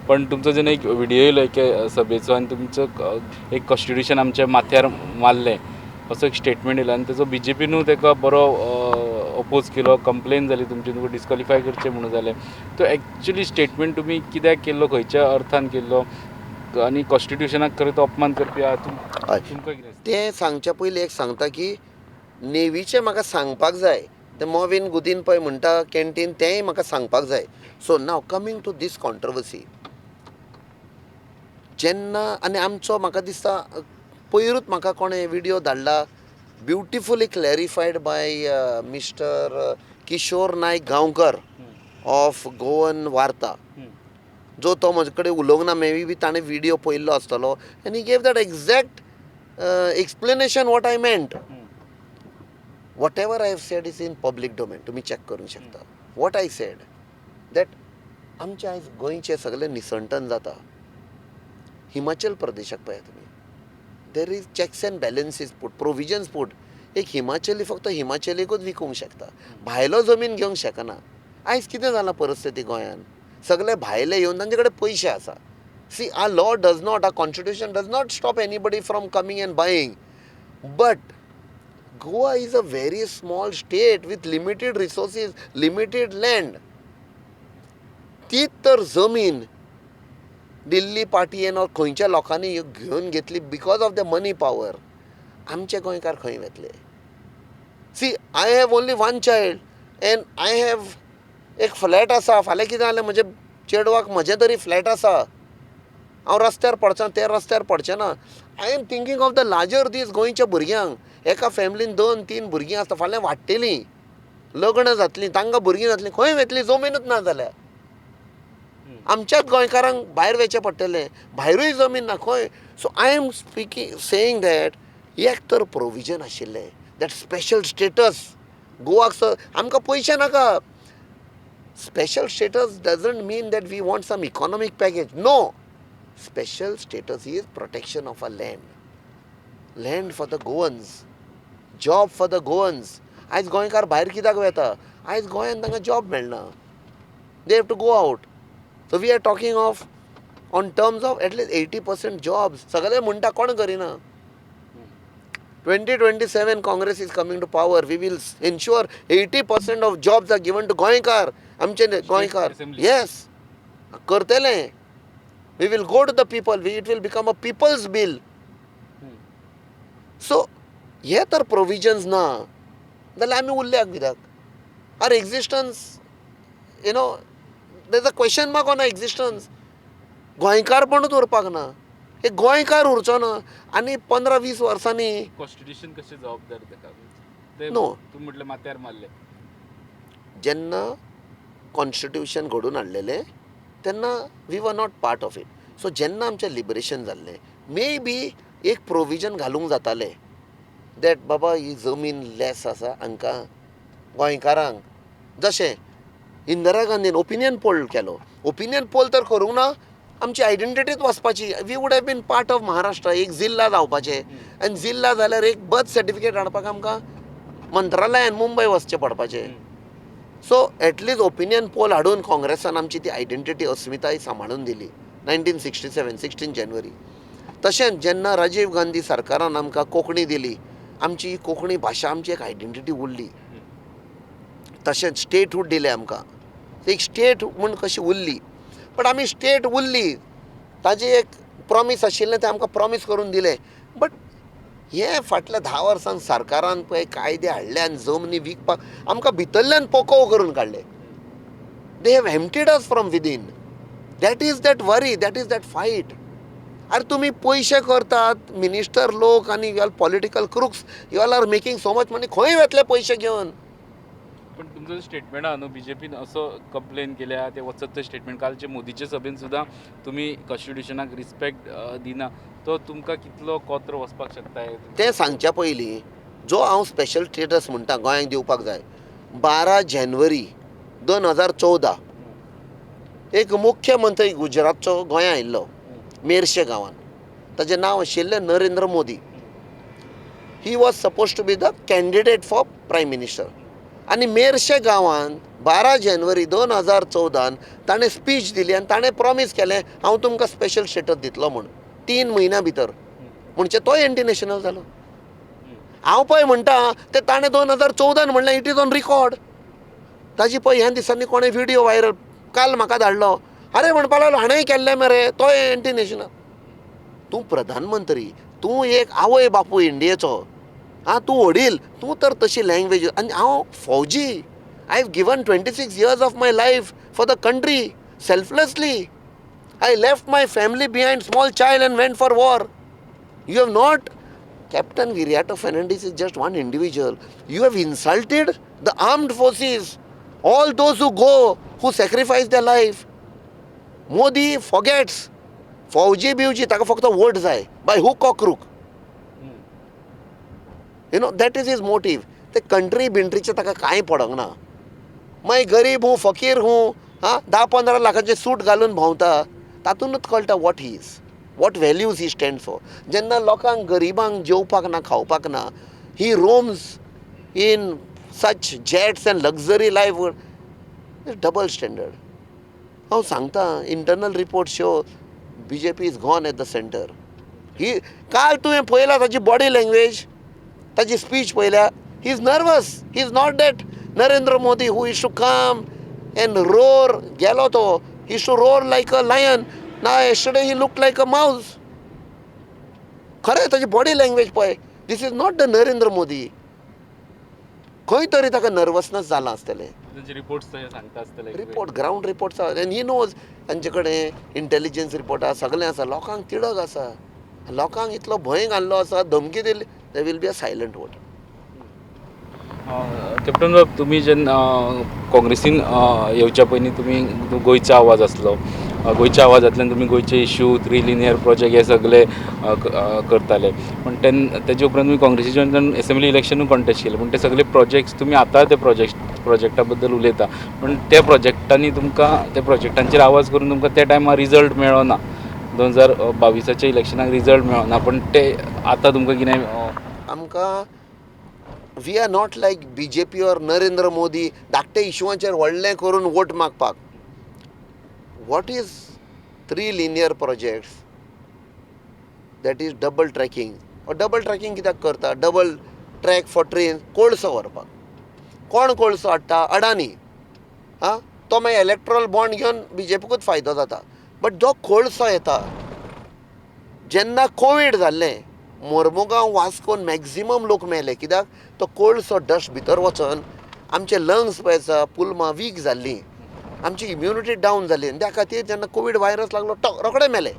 पण तुमचो जेन्ना एक विडियो येयलो एके सभेचो आनी तुमचो एक कॉन्स्टिट्युशन आमच्या माथ्यार मारलें असो एक स्टेटमेंट येयलो आनी तेजो बीजेपीनूय ताका बरो अपोज केलो, कंप्लेन जाली तुमची, तुमकां डिस्कॉलिफाय करचें म्हणून जालें. तो एक्चुली स्टेटमेंट तुमी कित्याक केल्लो, खंयच्या अर्थान केल्लो आनी कॉन्स्टिट्युशनाक खरें तो अपमान करपी आहा? तुमकां कितें दिसता? तें सांगच्या पयलीं एक सांगता की नेवीचें म्हाका सांगपाक जाय. तें मॉविन गुदीन पळय म्हणटा कॅन्टीन, तेंय म्हाका सांगपाक जाय. So now coming to this controversy, जेन्ना आनी आमचो म्हाका दिसता पयरूच म्हाका कोणें विडियो धाडला, beautifully clarified by Mister Kishore Naik Gaonkar of Goan Varta. जो तो म्हजे कडेन उलोवंक ना, मे बी ताणें विडियो पळयल्लो आसतलो आनी he gave that exact explanation what I meant. Whatever I have said is in public domain, तुमी चॅक करूंक शकता. What I said that आमचे आयज गोंयचे सगळे निसंटन जाता. हिमाचल प्रदेशाक पळयात तुमी, there is checks and balances put, provisions put. एक हिमाचली फक्त हिमाचलीकूच विकूंक शकता, भायलो जमीन घेवंक शकना. आयज कितें जालां परिस्थिती गोंयान? सगळे भायले येवन तांचे कडेन पयशे आसा. See, our law does not, our constitution does not stop anybody from coming and buying, but Goa is a very small state with limited resources, limited land. तीच तर जमीन दिल्ली पार्टीन ऑर खंयच्या लोकांनी घेवन घेतली because of the money power. आमचे गोंयकार खंय वतले? See, I have only one child and I have एक फ्लॅट आसा. फाल्यां कितें जालें म्हज्या चेडवाक, म्हजें तरी फ्लॅट आसा, हांव रस्त्यार पडचो, ते रस्त्यार पडचें ना. I am thinking of the larger दीस. गोंयच्या भुरग्यांक, एका फॅमिलीन दोन तीन भुरगीं आसता, फाल्यां वाडटलीं, लग्न जातलीं, तांकां भुरगीं जातलीं, खंय वतलीं जमीनूच ना जाल्यार? आमच्याच गोंयकारांक भायर वचचें पडटलें, भायरूय जमीन ना खंय. So I am speaking saying that एक तर प्रोविजन आशिल्लें that special status गोवाक. आमकां पयशे नाका. Special status doesn't mean that we want some economic package. No, special status is protection of a land, land for the Goans, job for the Goans. आयज गोंयकार भायर कित्याक वता? आयज गोंयांत तांकां जॉब मेळना, they have to go out. So we are talking of on terms of at least 80% jobs. सगळे म्हणटा, कोण करिना? 2027 Congress is coming to power, we will ensure 80% of jobs are given to गोंयकार, आमचे गोंयकार. Assembly. Yes, करतले. We will go to the people. It will become a people's bill. So हे तर प्रोविजन्स ना जाल्यार आमी उरल्या कित्याक? Our existence, there is a question mark on our existence. गोंयकारपणूच उरपाक ना. हे गोंयकार उरचो ना आनी 15-20 वर्सांनी. कॉन्स्टिट्युशन कशें जबाबदार ताका ते? No. तुम्ही म्हटलें माथ्यार मारले. जेन्ना कॉन्स्टिट्युशन घडून हाडलेलें तेन्ना we were not part of it. So जेन्ना आमचें लिबरेशन जाल्लें, मे बी एक प्रोविजन घालूंक जातालें that बाबा ही जमीन लेस आसा हांकां गोंयकारांक. जशें इंदिरा गांधीन ओपिनियन पोल केलो. ओपिनियन पोल तर करूंक ना, आमची आयडेंटिटीच वचपाची. We would have been part of Maharashtra, एक जिल्ला जावपाचे आनी जिल्ला जाल्यार एक बर्थ सर्टिफिकेट हाडपाक आमकां मंत्रालयान मुंबय वचचें पडपाचें. So at least opinion poll हाडून काँग्रेसान आमची ती आयडेंटिटी, अस्मिताय सांबाळून दिली 1967, 16 जानेवारी. तशेंच जेन्ना राजीव गांधी सरकारान आमकां कोंकणी दिली, आमची ही कोंकणी भाशा, आमची एक आयडेंटिटी उरली. तशेंच स्टेटहूड दिलें आमकां. एक स्टेट म्हूण कशी उरली, बट आमी स्टेट उरली ताजी एक प्रॉमीस आशिल्लें, तें आमकां प्रॉमीस करून दिलें. बट हे फाटल्या 10 वर्सांक सरकारान पळय कायदे हाडले आनी जमनी विकपाक आमकां भितरल्यान पोकोव करून काडले. They have emptied us from within. That is that worry, that is that fight. अरे तुमी पयशे करतात मिनिस्टर लोक आनी you all political crooks, you all are making so much money. खंय वेतले पयशे घेवन? पण तुमचो स्टेटमेंट आहा न्हू, बीजेपीन असो कंप्लेन केल्या, ते वचत ते स्टेटमेंट कालचे मोदीचे सभेन सुद्दां तुमी कॉन्स्टिट्युशनाक रिस्पेक्ट दिना, तो तुमकां कितलो कोत्र वचपाक शकता? तें सांगच्या पयलीं जो हांव स्पेशल स्टेटस म्हणटा गोंयांक दिवपाक जाय, 12 जानेवारी 2014 एक मुख्यमंत्री गुजरातचो गोंया आयिल्लो मेरशे गांवान, ताजें नांव आशिल्लें Narendra Modi. He was suppose to be the candidate for prime minister. आनी मेरशे गांवांत 12 जानेवारी 2014 ताणें स्पीच दिली आनी ताणें प्रॉमीस केलें हांव तुमकां स्पेशल स्टेटस दितलो म्हूण 3 म्हयन्यां भितर. म्हणजे तोय एंटी नॅशनल जालो. हांव पळय म्हणटा तें ताणें 2014 म्हणलें, it is on record. ताजी पळय ह्या दिसांनी कोणें व्हिडियो व्हायरल काल म्हाका धाडलो, अरे म्हणपाक लागलो हाणेंय केल्लें मरे, तोय एंटी नॅशनल. तूं प्रधानमंत्री, तूं एक आवय बापूय इंडियेचो, आं तूं वडील, तूं तर तशी लँग्वेज. आनी हांव फौजी, I have given 26 years of my life for the country selflessly. I left my family behind, small child, and went for war. You have not, Captain Viriato Fernandes is just one individual. You have insulted the armed forces, all those who go, who sacrifice their life. Modi forgets. फौजी बिवजी ताका फक्त vote जाय by hook or crook. You know, that is his motive. ते country बिंट्रीचें ताका कांय पडोंक ना. मागीर गरीब हूँ, फकीर हूँ, आं 10-15 लाखांचे सूट घालून भोंवता, तातूंतच कळटा what he is, what values he stand for. जेन्ना लोकांक गरिबांक जेवपाक ना, खावपाक ना, he roams in such jets and luxury life. Double standard. हांव सांगता, internal report show BJP is gone at the centre. ही काल तुवें पळयला ताजी बॉडी लँग्वेज, ताजी स्पीच पळयल्या, he is nervous. He is not that Narendra Modi who is to come and roar. गेलो तो, he to roar like a lion. ना, yesterday he look like a mouse. खरें ताजी बॉडी लँग्वेज पळय, this is not the Narendra Modi. खंय तरी ताका nervousness जालां आसतलें. तांचे रिपोर्ट्स सांगता आसतले. रिपोर्ट, ग्रावंड रिपोर्ट्स आसा, आनी he knows. तांचे कडेन इंटेलिजन्स रिपोर्ट आसा, सगळें आसा. लोकांक तिडक आसा, लोकांक इतलो भंय घाल्लो आसा, धमकी दिली, there will be a silent vote. Captain बाब, तुमी जेन्ना काँग्रेसीन येवच्या पयलीं तुमी गोंयचो आवाज आसलो, गोंयच्या आवाजांतल्यान तुमी गोंयचे इश्यू, थ्री लिनियर प्रोजेक्ट हे सगळे करताले. पूण तेन्ना तेजे उपरांत तुमी काँग्रेसी जॉयन एसेंब्ली इलेक्शनूय कॉन्टेस्ट केलें, पूण ते सगळे प्रोजेक्ट्स तुमी आतां ते प्रोजेक्टा बद्दल उलयता, पूण त्या प्रोजेक्टांनी तुमकां, त्या प्रोजेक्टांचेर आवाज करून तुमकां त्या टायमार रिजल्ट मेळ्ळो ना. 2022 इलेक्शनाक रिजल्ट मेळ्ळो ना, पूण ते आतां तुमकां कितें आमकां we are not like BJP or Narendra Modi धाकटे इशुवांचेर व्हडलें करून वोट मागपाक. What is 3 linear projects? That is double tracking. Double tracking कित्याक करता? डबल ट्रॅक फॉर ट्रेन, कोळसो व्हरपाक. कोण कोळसो हाडटा? अडानी. आं, तो मागीर इलेक्ट्रॉल बॉन्ड घेवन बीजेपीकूच फायदो जाता. बट जो कोळसो येता, जेन्ना कोवीड जाल्लें, मोर्मुगांव वास्कोन मॅक्झिमम लोक मेले. कित्याक? तो कोळसो डस्ट भितर वचोन आमचे लंग्स पळय आसा, पुल्मा वीक जाल्लीं, आमची इम्युनिटी डावन जाली, आनी त्या खातीर जेन्ना कोवीड व्हायरस लागलो तो रोखडे मेले.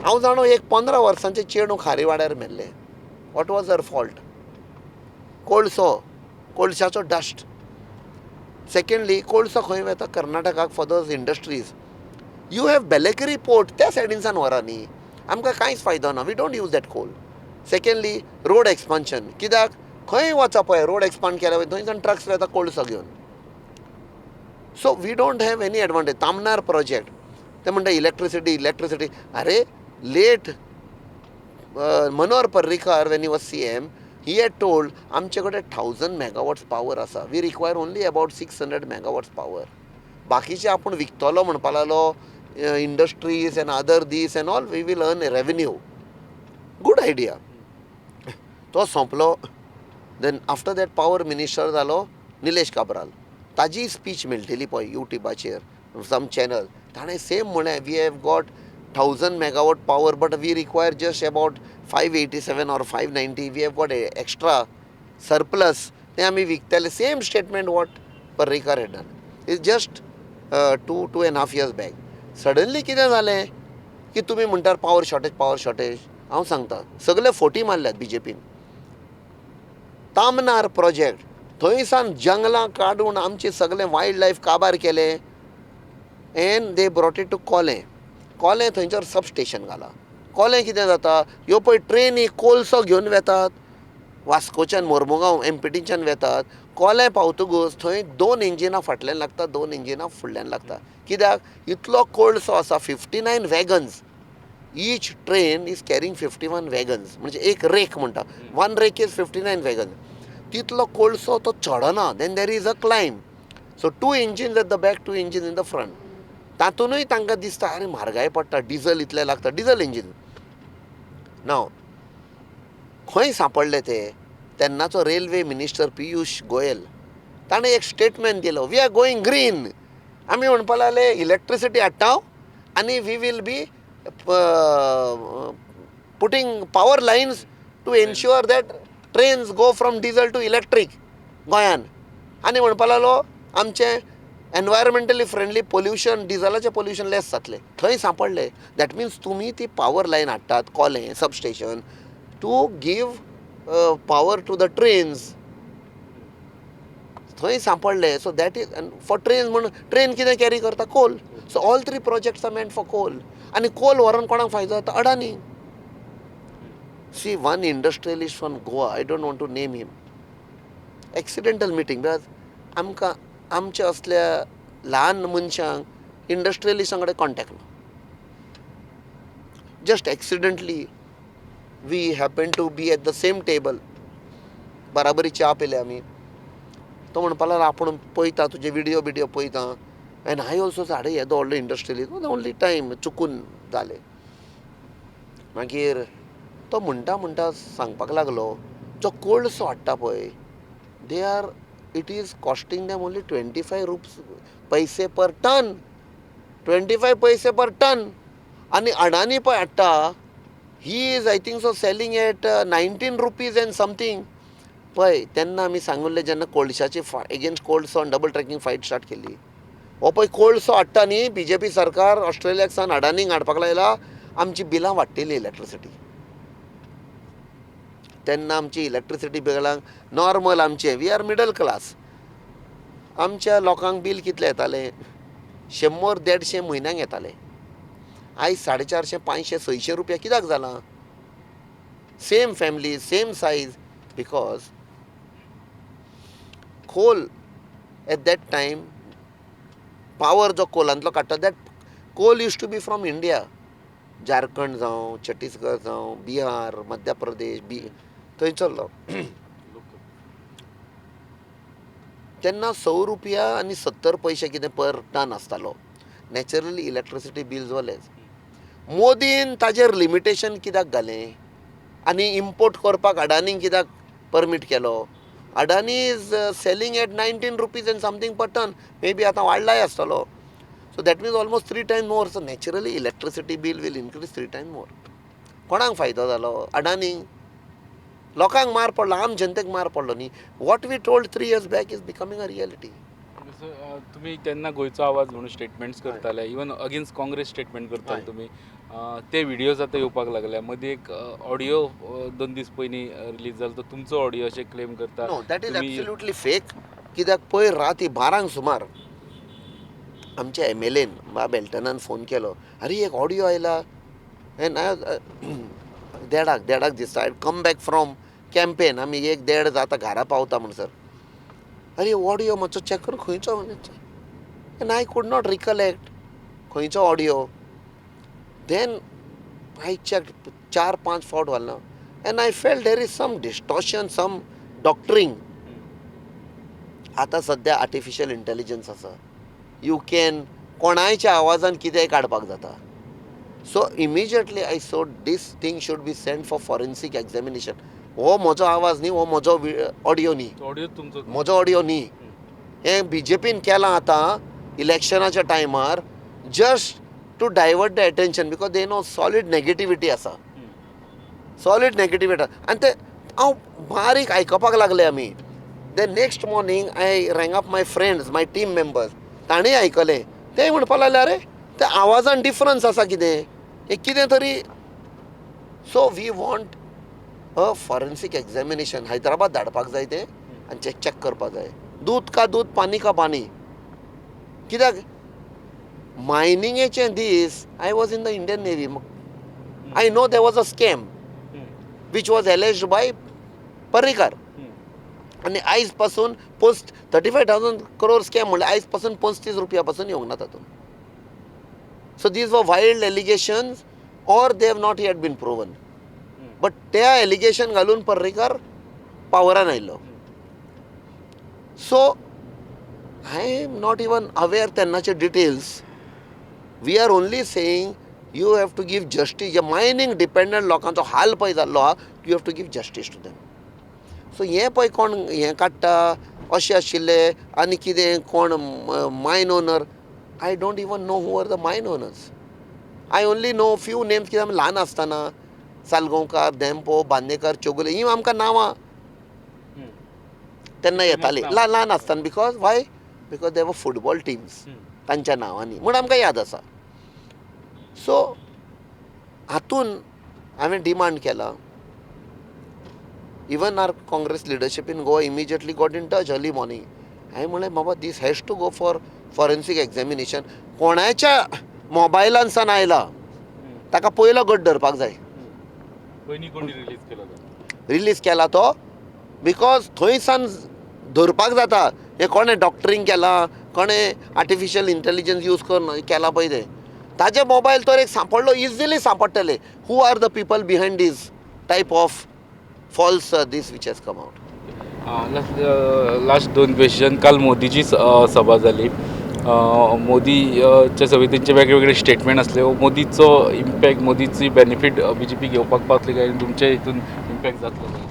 हांव जाणो एक 15 वर्सांचें चेडूं खारीवाड्यार मेल्लें. What was her fault? कोळसो, कोळशाचो डस्ट. सेकेंडली, कोळसो खंय वता? कर्नाटकाक for those industries. You have Belekeri port, त्या सायडीनसान व्हरा न्ही, आमकां कांयच फायदो ना. We don't use that coal. Secondly, road expansion. कित्याक खंय वचा पळय, रोड एक्सपांड केल्या थंयच्यान ट्रक्स वता कोळसो घेवन. So we don't have any advantage. Tamnar project, ते म्हणटा इलेक्ट्रिसिटी इलेक्ट्रिसिटी. अरे late Manohar Parrikar when he was CM, he had told आमचे कडेन 1000 मेगावॉट्स पावर आसा, we require only about 600 megawatts power. बाकीचे आपूण विकतलो म्हणपा लागलो, industries and other these and all, we will earn revenue. Good idea. तो सोंपलो. Then after that power minister जालो निलेश काब्राल. ताजी स्पीच मेळटली पळय युट्यूबाचेर सम चॅनल, ताणें सेम म्हणलें, we have got 1000 megawatt power but we require just about 587 or 590, we have got extra surplus, तें आमी विकतले. Same statement what Parrikar had done is just 2.5 years back. Suddenly कितें जालें की तुमी म्हणटात पावर शॉर्टेज, पावर शॉर्टेज. हांव सांगता, सगळे फोटी मारल्यात बीजेपीन. तामनार प्रोजेक्ट, थंय सावन जंगलां काडून आमचे सगळे वायल्ड लायफ काबार केलें and they brought it to Collem. कोलें थंयसर सब स्टेशन घालां. कोलें कितें जाता, ह्यो पळय ट्रेनी कोळसो घेवन वेतात वास्कोच्यान, मोर्मुगांव एमपीटीच्यान वेतात. कोलें पावतकूच थंय दोन इंजिनां फाटल्यान लागता, दोन इंजिनां फुडल्यान लागता. कित्याक इतलो कोळसो आसा, 59 wagons, each train is carrying 51 wagons, म्हणजे एक रेक म्हणटा, one rake is 59 wagons. तितलो कोळसो तो चडना, then there is a climb, so two engines at the back, two engine in the front. तातूनय तांकां दिसता आरे म्हारगाय पडटा, डिजल इतलें लागता, डिजल इंजीन. नाव खंय सांपडले ते? तेन्नाचो रेल्वे मिनिस्टर पियूष गोयल ताणें एक स्टेटमेंट दिलो, we are going green. आमी म्हणपा लागले इलेक्ट्रिसिटी हाडटा आनी we will be putting power lines to ensure that trains go from diesel to electric गोंयान. आनी म्हणपा लागलो आमचें एनवायरमेंटली फ्रेंडली, पोल्युशन, डिजलाचें पोल्युशन लेस जातलें. थंय सांपडले. That means तुमी ती पावर लायन हाडटात कोलें substation to give power to the trains, थंय सांपडले. So that is for train. म्हण ट्रेन कितें कॅरी करता? Coal. So all three projects are meant for coal. आनी कोल व्हरोन कोणाक फायदो जाता? Adani. See, one industrialist from Goa, I don't want to name him, accidental meeting, because आमकां आमच्या असल्या ल्हान मनशांक इंडस्ट्रियलिस्टां कडेन कॉन्टेक्ट ना. Just accidentally we happen to be at the same table. बराबरी च्या पिले आमी. तो म्हणपा लागलो आपूण पळयता तुजे विडियो बिडियो पळयता. एंड I also, आरे येदो व्हडलो इंडस्ट्रियलिस्ट, ओन्ली टायम चुकून जालें. मागीर तो म्हणटा म्हणटा सांगपाक लागलो, जो कोळसो हाडटा पळय, they are it is costing them only 25 rupees paise per ton, 25 paise per ton. आनी अडानी पळय हाडटा, he is, I think so, selling at ₹19 and something. पळय, तेन्ना आमी सांगिल्लें, जेन्ना कोळशाची एगेन्स्ट कोळसो आनी डबल ट्रॅकिंग फायट स्टार्ट केली, हो पळय कोळसो हाडटा न्ही बीजेपी सरकार ऑस्ट्रेलियाक सावन अडानीक हाडपाक लायला, आमची बिलां वाडटली इलेक्ट्रिसिटी. तेन्ना आमची इलेक्ट्रिसिटी बिलांक नॉर्मल आमचे, we are middle class, आमच्या लोकांक बील कितलें येतालें? 100 150 म्हयन्याक येतालें. आयज 450, 500, 600 रुपया कित्याक जालां? Same family, same size, because coal at that time, power जो कोलांतलो काडटा, that coal used to be from India, Jharkhand जावं, छत्तीसगड जावं, बिहार, मध्य प्रदेश बी थंयसरलो. तेन्ना 6 रुपया आनी 70 पयशे कितें पर टन आसतालो. नॅचरली इलेक्ट्रिसिटी बिल जालेंच. मोदीन ताजेर लिमिटेशन कित्याक घालें आनी इम्पोर्ट करपाक अडानीक कित्याक परमीट केलो? Adani is selling at ₹19 and something per ton, maybe आतां वाडलाय आसतलो. So that means almost three time more. So naturally electricity bill will increase three time more. कोणाक फायदो जालो? अडानी. लोकांक मार पडलो, आम जनतेक मार पडलो न्ही. What we told 3 years back is becoming a reality. तुमी तेन्ना गोंयचो आवाज म्हणून स्टेटमेंट्स करताले, इवन अगेन्स्ट काँग्रेस स्टेटमेंट करताले तुमी. ते व्हिडियोज आतां येवपाक लागले. मदीं एक ऑडियो 2 दीस पयलीं रिलीज जालो, तो तुमचो ऑडियो अशें क्लेम करता. No, that is absolutely fake. कित्याक पयर राती 12ंक सुमार आमच्या एमएलएन बाब एल्टनान फोन केलो, अरे एक ऑडियो आयला. एंड देडाक दिसता, I come back from campaign, आमी एक देड जाता घरा पावता म्हणसर, अरे ऑडियो मातसो चॅक कर, खंयचो. And I could not recollect खंयचो ऑडियो. Then I check, चार पांच फावट घालना and I felt there is some distortion, some doctoring. आतां सद्या आर्टिफिशियल इंटेलिजन्स आसा, you can कोणायच्या आवाजान कितेंय काडपाक जाता. So immediately I saw this thing should be send for forensic examination. हो म्हजो आवाज न्ही, हो म्हजो ऑडियो न्ही. ऑडियो तुमचो. म्हजो ऑडियो न्ही. हें बीजेपीन केलां आतां इलेक्शनाच्या टायमार, just to divert the attention, because they know solid negativity आसा, सॉलीड नेगेटिविटी. आनी ते हांव बारीक आयकपाक लागले आमी. The next morning I rang up my friends, my team members, तांणी आयकलें, ते म्हणपाक लागले, अरे, त्या आवाजान डिफरन्स आसा कितें, हें कितें तरी. So we want a forensic examination. Hyderabad धाडपाक जाय तें आनी चॅक चॅक करपाक जाय. दूद का दूद, पानी का पानी. कित्याक मायनिंगेचे दीस I was in the Indian Navy. I know there was a scam which was alleged by Parrikar. आनी आयज पासून post 35,000 crore scam म्हणल्यार आयज पासून 35 रुपया पासून येवंक ना तातूंत. So these were wild allegations or they have not yet been proven, but त्या एलिगेशन घालून पर्रीकार पावरान आयलो. So I am not even aware तेन्नाचे details. We are only saying you have to give justice. J mining dependent लोकांचो हाल पळय जाल्लो आहा, you have to give justice to them. So हें पळय कोण हें काडटा अशें आशिल्लें आनी कितें कोण mine owner. I don't even know who are the mine owners. I only know few names, कित्याक आमी ल्हान आसतना सालगांवकार, धेंपो, बांदेकर, चोगुले ही आमकां नांवां तेन्ना येतालीं ल्हान आसतना. Because why? Because they were football teams तांच्या नांवांनी, म्हूण आमकां याद आसा. सो हातून हांवें डिमांड केला. Even our Congress leadership in Goa immediately got in touch early morning. हांवें म्हणलें, बाबा, this has to go for forensic examination. कोणाच्या मोबायलानसान आयला ताका पयलो गट धरपाक जाय. पयलीं कोणी रिलीज केलो तो? रिलीज केला तो, because थंयसान धरपाक जाता हें कोणें डॉक्टरींग केलां, कोणें आर्टिफिशियल इंटेलिजन्स यूज करून केलां पळय तें. ताजे मोबायल तर एक सांपडलो, easily सांपडटले who are the people behind this type of false this which has come out. Last दोन क्वेश्चन. काल मोदीची सभा जाली. मोदीच्या सभेत तेंचे वेगळे वेगळे स्टेटमेंट आसले. मोदीचो इम्पॅक्ट, मोदीची बेनिफीट बीजेपी घेवपाक पावतली काय तुमच्या हितून इम्पॅक्ट जातलो काय?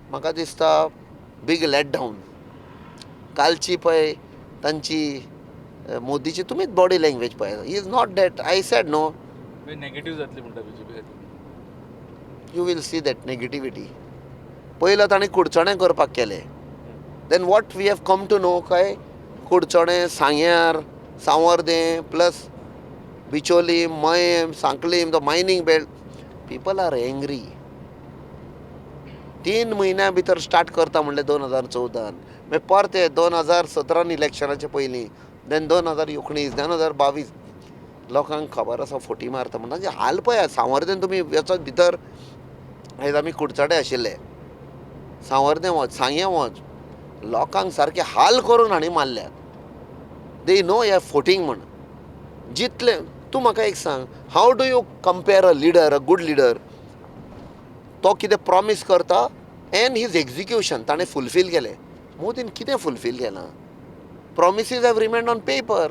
म्हाका दिसता बीग let down. कालची पळय तांची मोदीची तुमीच बॉडी लँग्वेज पळय. He is not that I said no. Negative जातली म्हणटा बीजेपी खातीर? You will see that negativity. पयलो ताणें कुडचणें करपाक केलें. Then what we have come to know, काय कुडचणें, सांग्यार, Sanvordem, plus Bicholim, Mayem, Sanquelim, the mining belt, people are angry. 3 म्हयन्या भितर स्टार्ट करता म्हणलें 2014न, मागीर परते 2017न इलेक्शनाचे पयलीं, देन 2019, 2022. लोकांक खबर आसा फटी मारता म्हणून. तांचे हाल पळयात. सांवर्देन तुमी वचत भितर, आयज आमी कुडचडे आशिल्ले, सांवर्दें वच, सांगें वच, लोकांक सारके हाल करून हांणी मारल्यात. They know हे फोटींग म्हण. जितले तूं म्हाका एक सांग, how do you compare a leader, a good leader, तो कितें प्रॉमीस करता एंड his execution, ताणें फुलफील केलें? मोदीन कितें फुलफील केलां? Promises have remained on paper.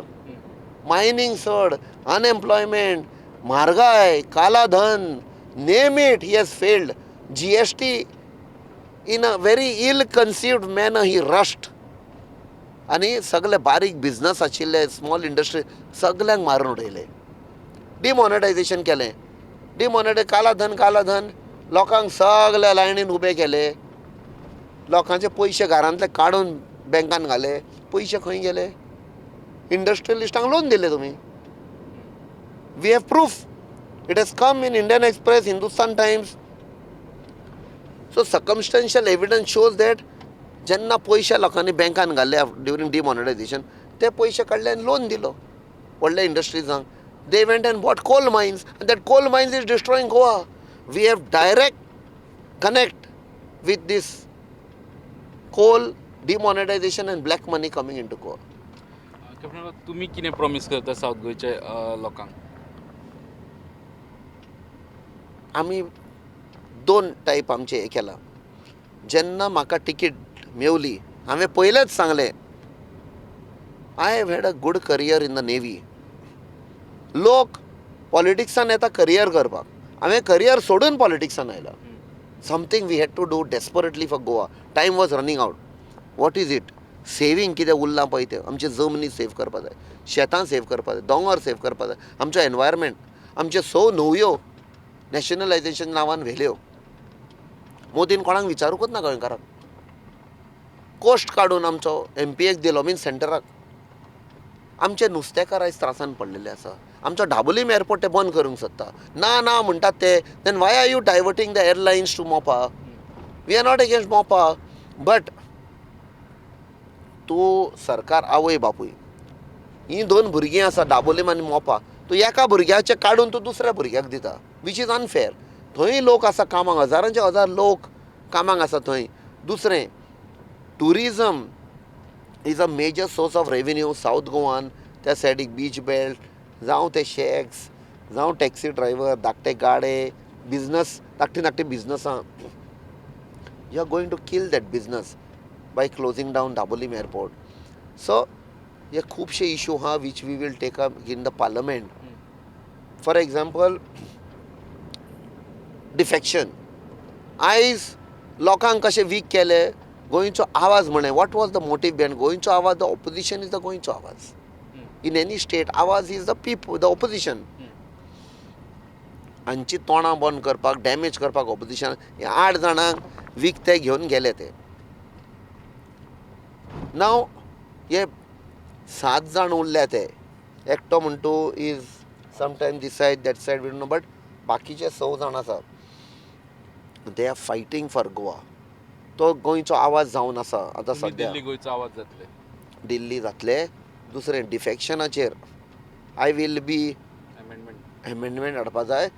Mining चड, अनएम्प्लॉयमेंट, म्हारगाय, कालाधन, name it, he has failed. GST, in a very ill conceived manner he rushed आनी सगळे बारीक बिजनस आशिल्ले, स्मॉल इंडस्ट्री, सगल्यांक मारून उडयले. डिमॉनेटायझेशन केलें, डिमॉनेटाय कालाधन, कालाधन, लोकांक सगल्या लायनीन उबे केले, लोकांचे पयशे घरांतले काडून बँकान घाले. पयशे खंय गेले? इंडस्ट्रियलिस्टांक लोन दिले तुमी. We have proof. It has come in Indian Express, Hindustan Times. So circumstantial evidence shows that जेन्ना पयशे लोकांनी बँकान घाले ड्युरींग डिमॉनेटायझेशन, ते पयशे काडले आनी लोन दिलो व्हडल्या इंडस्ट्रीजांक. They went and bought coal mines, and that coal mines is destroying Goa. We have direct connect with this coal, demonetisation and black money coming into Goa. Captain, तुमी कितें प्रॉमीस करता south गोंयच्या लोकांक? आमी दोन type आमचें हें केलां. जेन्ना म्हाका टिकीट मेवली, हांवें पयलेंच सांगलें, I have had a good career in the Navy. लोक पॉलिटिक्सान येता करियर करपाक, हांवें करियर सोडून पॉलिटिक्सान आयला. Something we had to do desperately for Goa. Time was running out. What is it? Saving कितें उरलां पळय तें आमचे जमनी सेव करपा जाय, शेतां सेव करपा जाय, दोंगर सेव करपा जाय, आमचो एनवायरमेंट, आमचे 6 न्हंयो नॅशनलायजेशन नांवान व्हेल्यो. मोदीन कोणाक विचारूंकच ना गोंयकारांक. कोस्ट काडून आमचो एमपीएक दिलो, मीन सेंटराक. आमचे नुस्तेकार आयज त्रासान पडलेले आसा. आमचो डाबोलीम एअरपोर्ट ते बंद करूंक सोदता. ना ना म्हणटात ते. Then why are you diverting the airlines to Mopa? We are not against Mopa, but तूं सरकार आवय बापूय, हीं 2 भुरगीं आसा डाबोलीम आनी मोपा, तूं एका भुरग्याचें काडून तूं दुसऱ्या भुरग्याक दिता, which is unfair. थंय लोक आसा कामाक, हजारांचे हजार लोक कामाक आसा थंय. दुसरें, tourism is a major source of revenue south Goan. त्या सायडीक बीच बेल्ट जावं ते शॅक्स जावं टॅक्सी ड्रायव्हर, धाकटे गाडे, बिजनस, धाकटी धाकटी बिजनसां. You are going to kill that business by closing down Dabolim airport. So हे खुबशे इशू आहा which we will take up in the parliament. For example, defection. आयज लोकांक कशें वीक केले, गोंयचो आवाज म्हणे, what was the motive behind गोंयचो आवाज? The opposition is the गोंयचो आवाज. In any state आवाज is the people, the opposition. हांची तोंडां बंद करपाक, डॅमेज करपाक ऑपोजिशन 8 जाणांक विकते घेवन गेले ते. नाव हे 7 जाण उरल्या ते, एकटो म्हणटू is sometime this side that side, we know, but बाकीचे 6 जाण आसा, they are fighting for Goa. तो गोंयचो आवाज जावन आसा आतां सद्या. दिल्ली गोंयचो आवाज जातले, दिल्ली जातले. दुसरें, डिफेक्शनाचेर I will be amendment हाडपा जाय.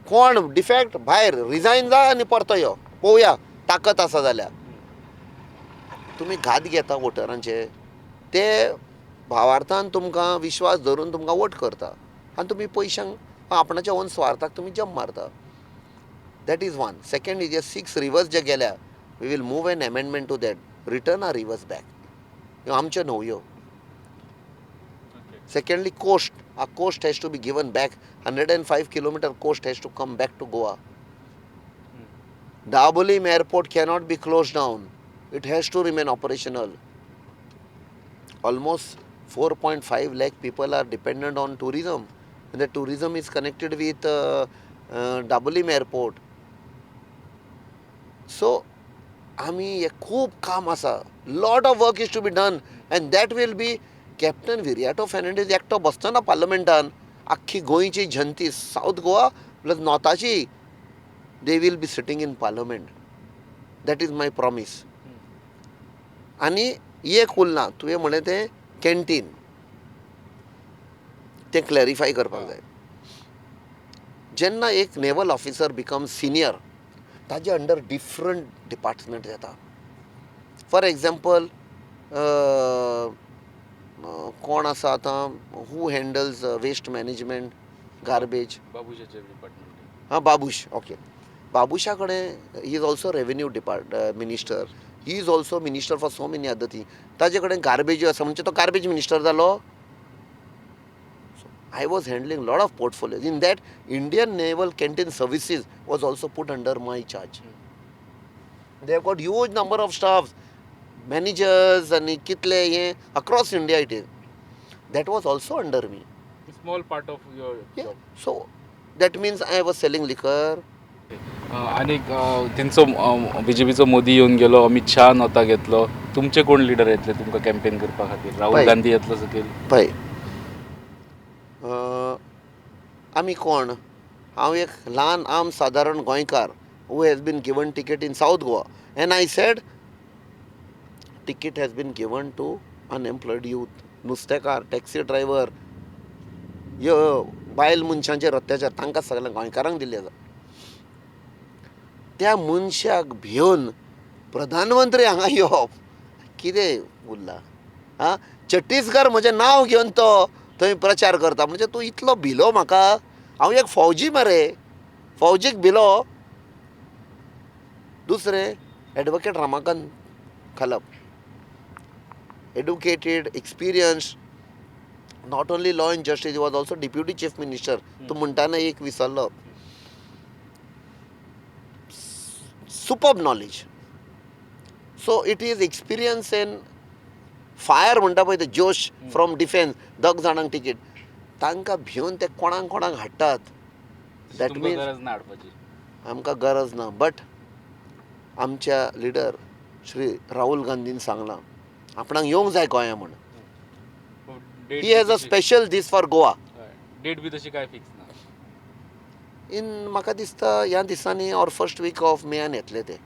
कोण डिफेक्ट भायर रिजायन जा आनी परतो यो, पळोवया ताकत आसा जाल्यार. तुमी घात घेता वोटरांचे, ते भावार्थान तुमकां विश्वास धरून तुमकां वोट करता आनी तुमी पयशांक आपणाच्या ओन स्वार्थाक तुमी जम मारता. That is one. Second is, 6 rivers जे गेल्या, we will move an amendment to that, return our rivers back. ह्यो आमच्यो न्हंयो. Secondly, coast. Our coast has to be given back. 105 kilometer coast has to come back to Goa. Dabolim airport cannot be closed down. It has to remain operational. Almost 4.5 lakh people are dependent on tourism. And the tourism is connected with Dabolim airport. So, आमी हे खूब काम आसा. Lot of work is to be done, and that will be Captain Viriato Fernandes एकटो बसतो ना पार्लमेंटान, आख्खी गोंयची जनती, सावथ गोवा प्लस नॉर्थाची, they will be sitting in parliament. That is my promise. आनी एक उरलां, तुवें म्हणलें तें कॅन्टीन, तें क्लॅरिफाय करपाक जाय. जेन्ना एक नेवल ऑफिसर बिकम सिनियर, ताजे अंडर डिफरंट डिपार्टमेंट येता. फॉर एग्जाम्पल, कोण आसा आतां who handles waste management, garbage? बाबूशाचे department. हां, बाबूश. ओके, बाबूशा कडेन, he is also revenue depart minister, he is also minister for so many other thing. ताजे कडेन garbage आसा, म्हणजे तो गार्बेज मिनिस्टर जालो. I was handling lot of portfolios. In that, Indian Naval Canteen Services was also put under my charge. They have got huge number of staffs, managers and कितले हे across India it is. That was also under me. Small part of your Yeah. So that means I was selling liquor. आनीक तेंचो बीजेपीचो मोदी येवन गेलो, अमित शाह नोता घेतलो, तुमचे कोण leader येतले तुमकां कॅम्पेन करपा खातीर? राहुल गांधी येतलो सकयल? पळय, आमी कोण? हांव एक ल्हान आम सादारण गोंयकार who has been given ticket in South Goa, and I said ticket has been given to unemployed youth, नुस्तेकार, टॅक्सी ड्रायव्हर, ह्यो बायल मनशांचेर अत्याचार, तांकां सगळ्या गोंयकारांक दिल्ली आसा. त्या मनशाक भिवन प्रधानमंत्री हांगा येवप कितें उरलां? आं, छत्तीसगड म्हजें नांव घेवन तो थंय प्रचार करता, म्हणजे तूं इतलो भिलो म्हाका? हांव एक फौजी मरे, फौजीक भिलो. दुसरें, advocate Ramakant Khalap, educated, experienced, not only law and justice, was also deputy chief minister. तूं म्हणटा न्हय एक विसरलो, superb knowledge. So it is experience and fire म्हणटा पळय ते जोश फ्रॉम डिफेन्स, दोग जाणांक तिकीट, तांकां भिवन ते कोणाक कोणाक हाडटात. That तुमकां means गरज ना हाडपाची. आमकां गरज ना. बट आमच्या लिडर श्री राहुल गांधीन सांगलां आपणाक येवंक जाय गोंया म्हूण. Date He has a special this for Goa. Date बी तशी काय फिक्स ना? इन म्हाका दिसता ह्या दिसांनी ऑर फर्स्ट वीक ऑफ मेयान येतले ते.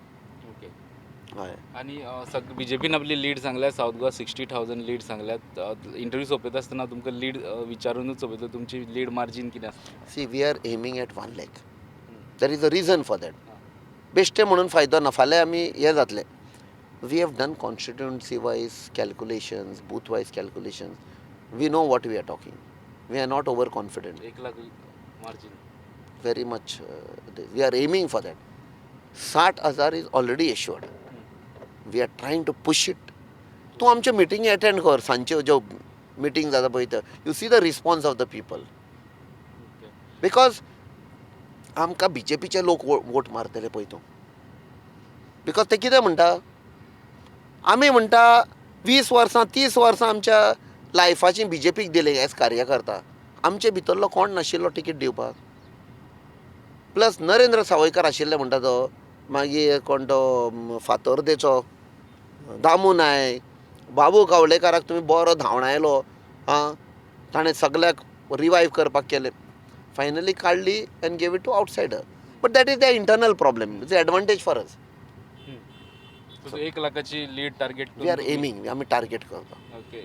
हय. आणि सग बीजेपीन आपली लीड सांगल्या, साऊथ गोवा 60,000 लीड सांगल्यात. इंटरव्यू सोंपयता आसतना तुमकां लीड विचारूनच सोंपयतलो, तुमची लीड मार्जीन कितें आसता? See, we are aiming at 1 lakh. There is a reason for that. बेश्टे म्हणून फायदो ना, फाल्यां आमी हें जातले. We have done constituency wise calculations, booth wise calculations. We know what we are talking. We are not over confident. 1 lakh margin. Very much, we are aiming for that. 60,000 is already assured. We are trying to push it. तूं आमच्यो मिटिंगी attend कर, सांजच्यो ज्यो meeting जाता पळय, you see the response of the people, because आमकां B J पीचे लोक vote मारतले पळय तूं, because ते कितें म्हणटा, आमी म्हणटा 20 वर्सां, 30 वर्सां आमच्या लायफाची बी जे पीक दिले एज कार्यकर्ता. आमचे भितरलो कोण नाशिल्लो तिकीट दिवपाक. प्लस नरेंद्र सावयकार आशिल्ले म्हणटा तो, मागीर कोण तो फातोर्देचो दामू नायक, बाबू गावडेकाराक तुमी बरो धांवडायलो. आं, ताणें सगल्याक रिवायव करपाक केलें. फायनली काडली and gave it to outsider, but that is the internal problem. It's advantage for us. 1 लाखाची lead target. We are aiming, आमी टार्गेट करता. ओके.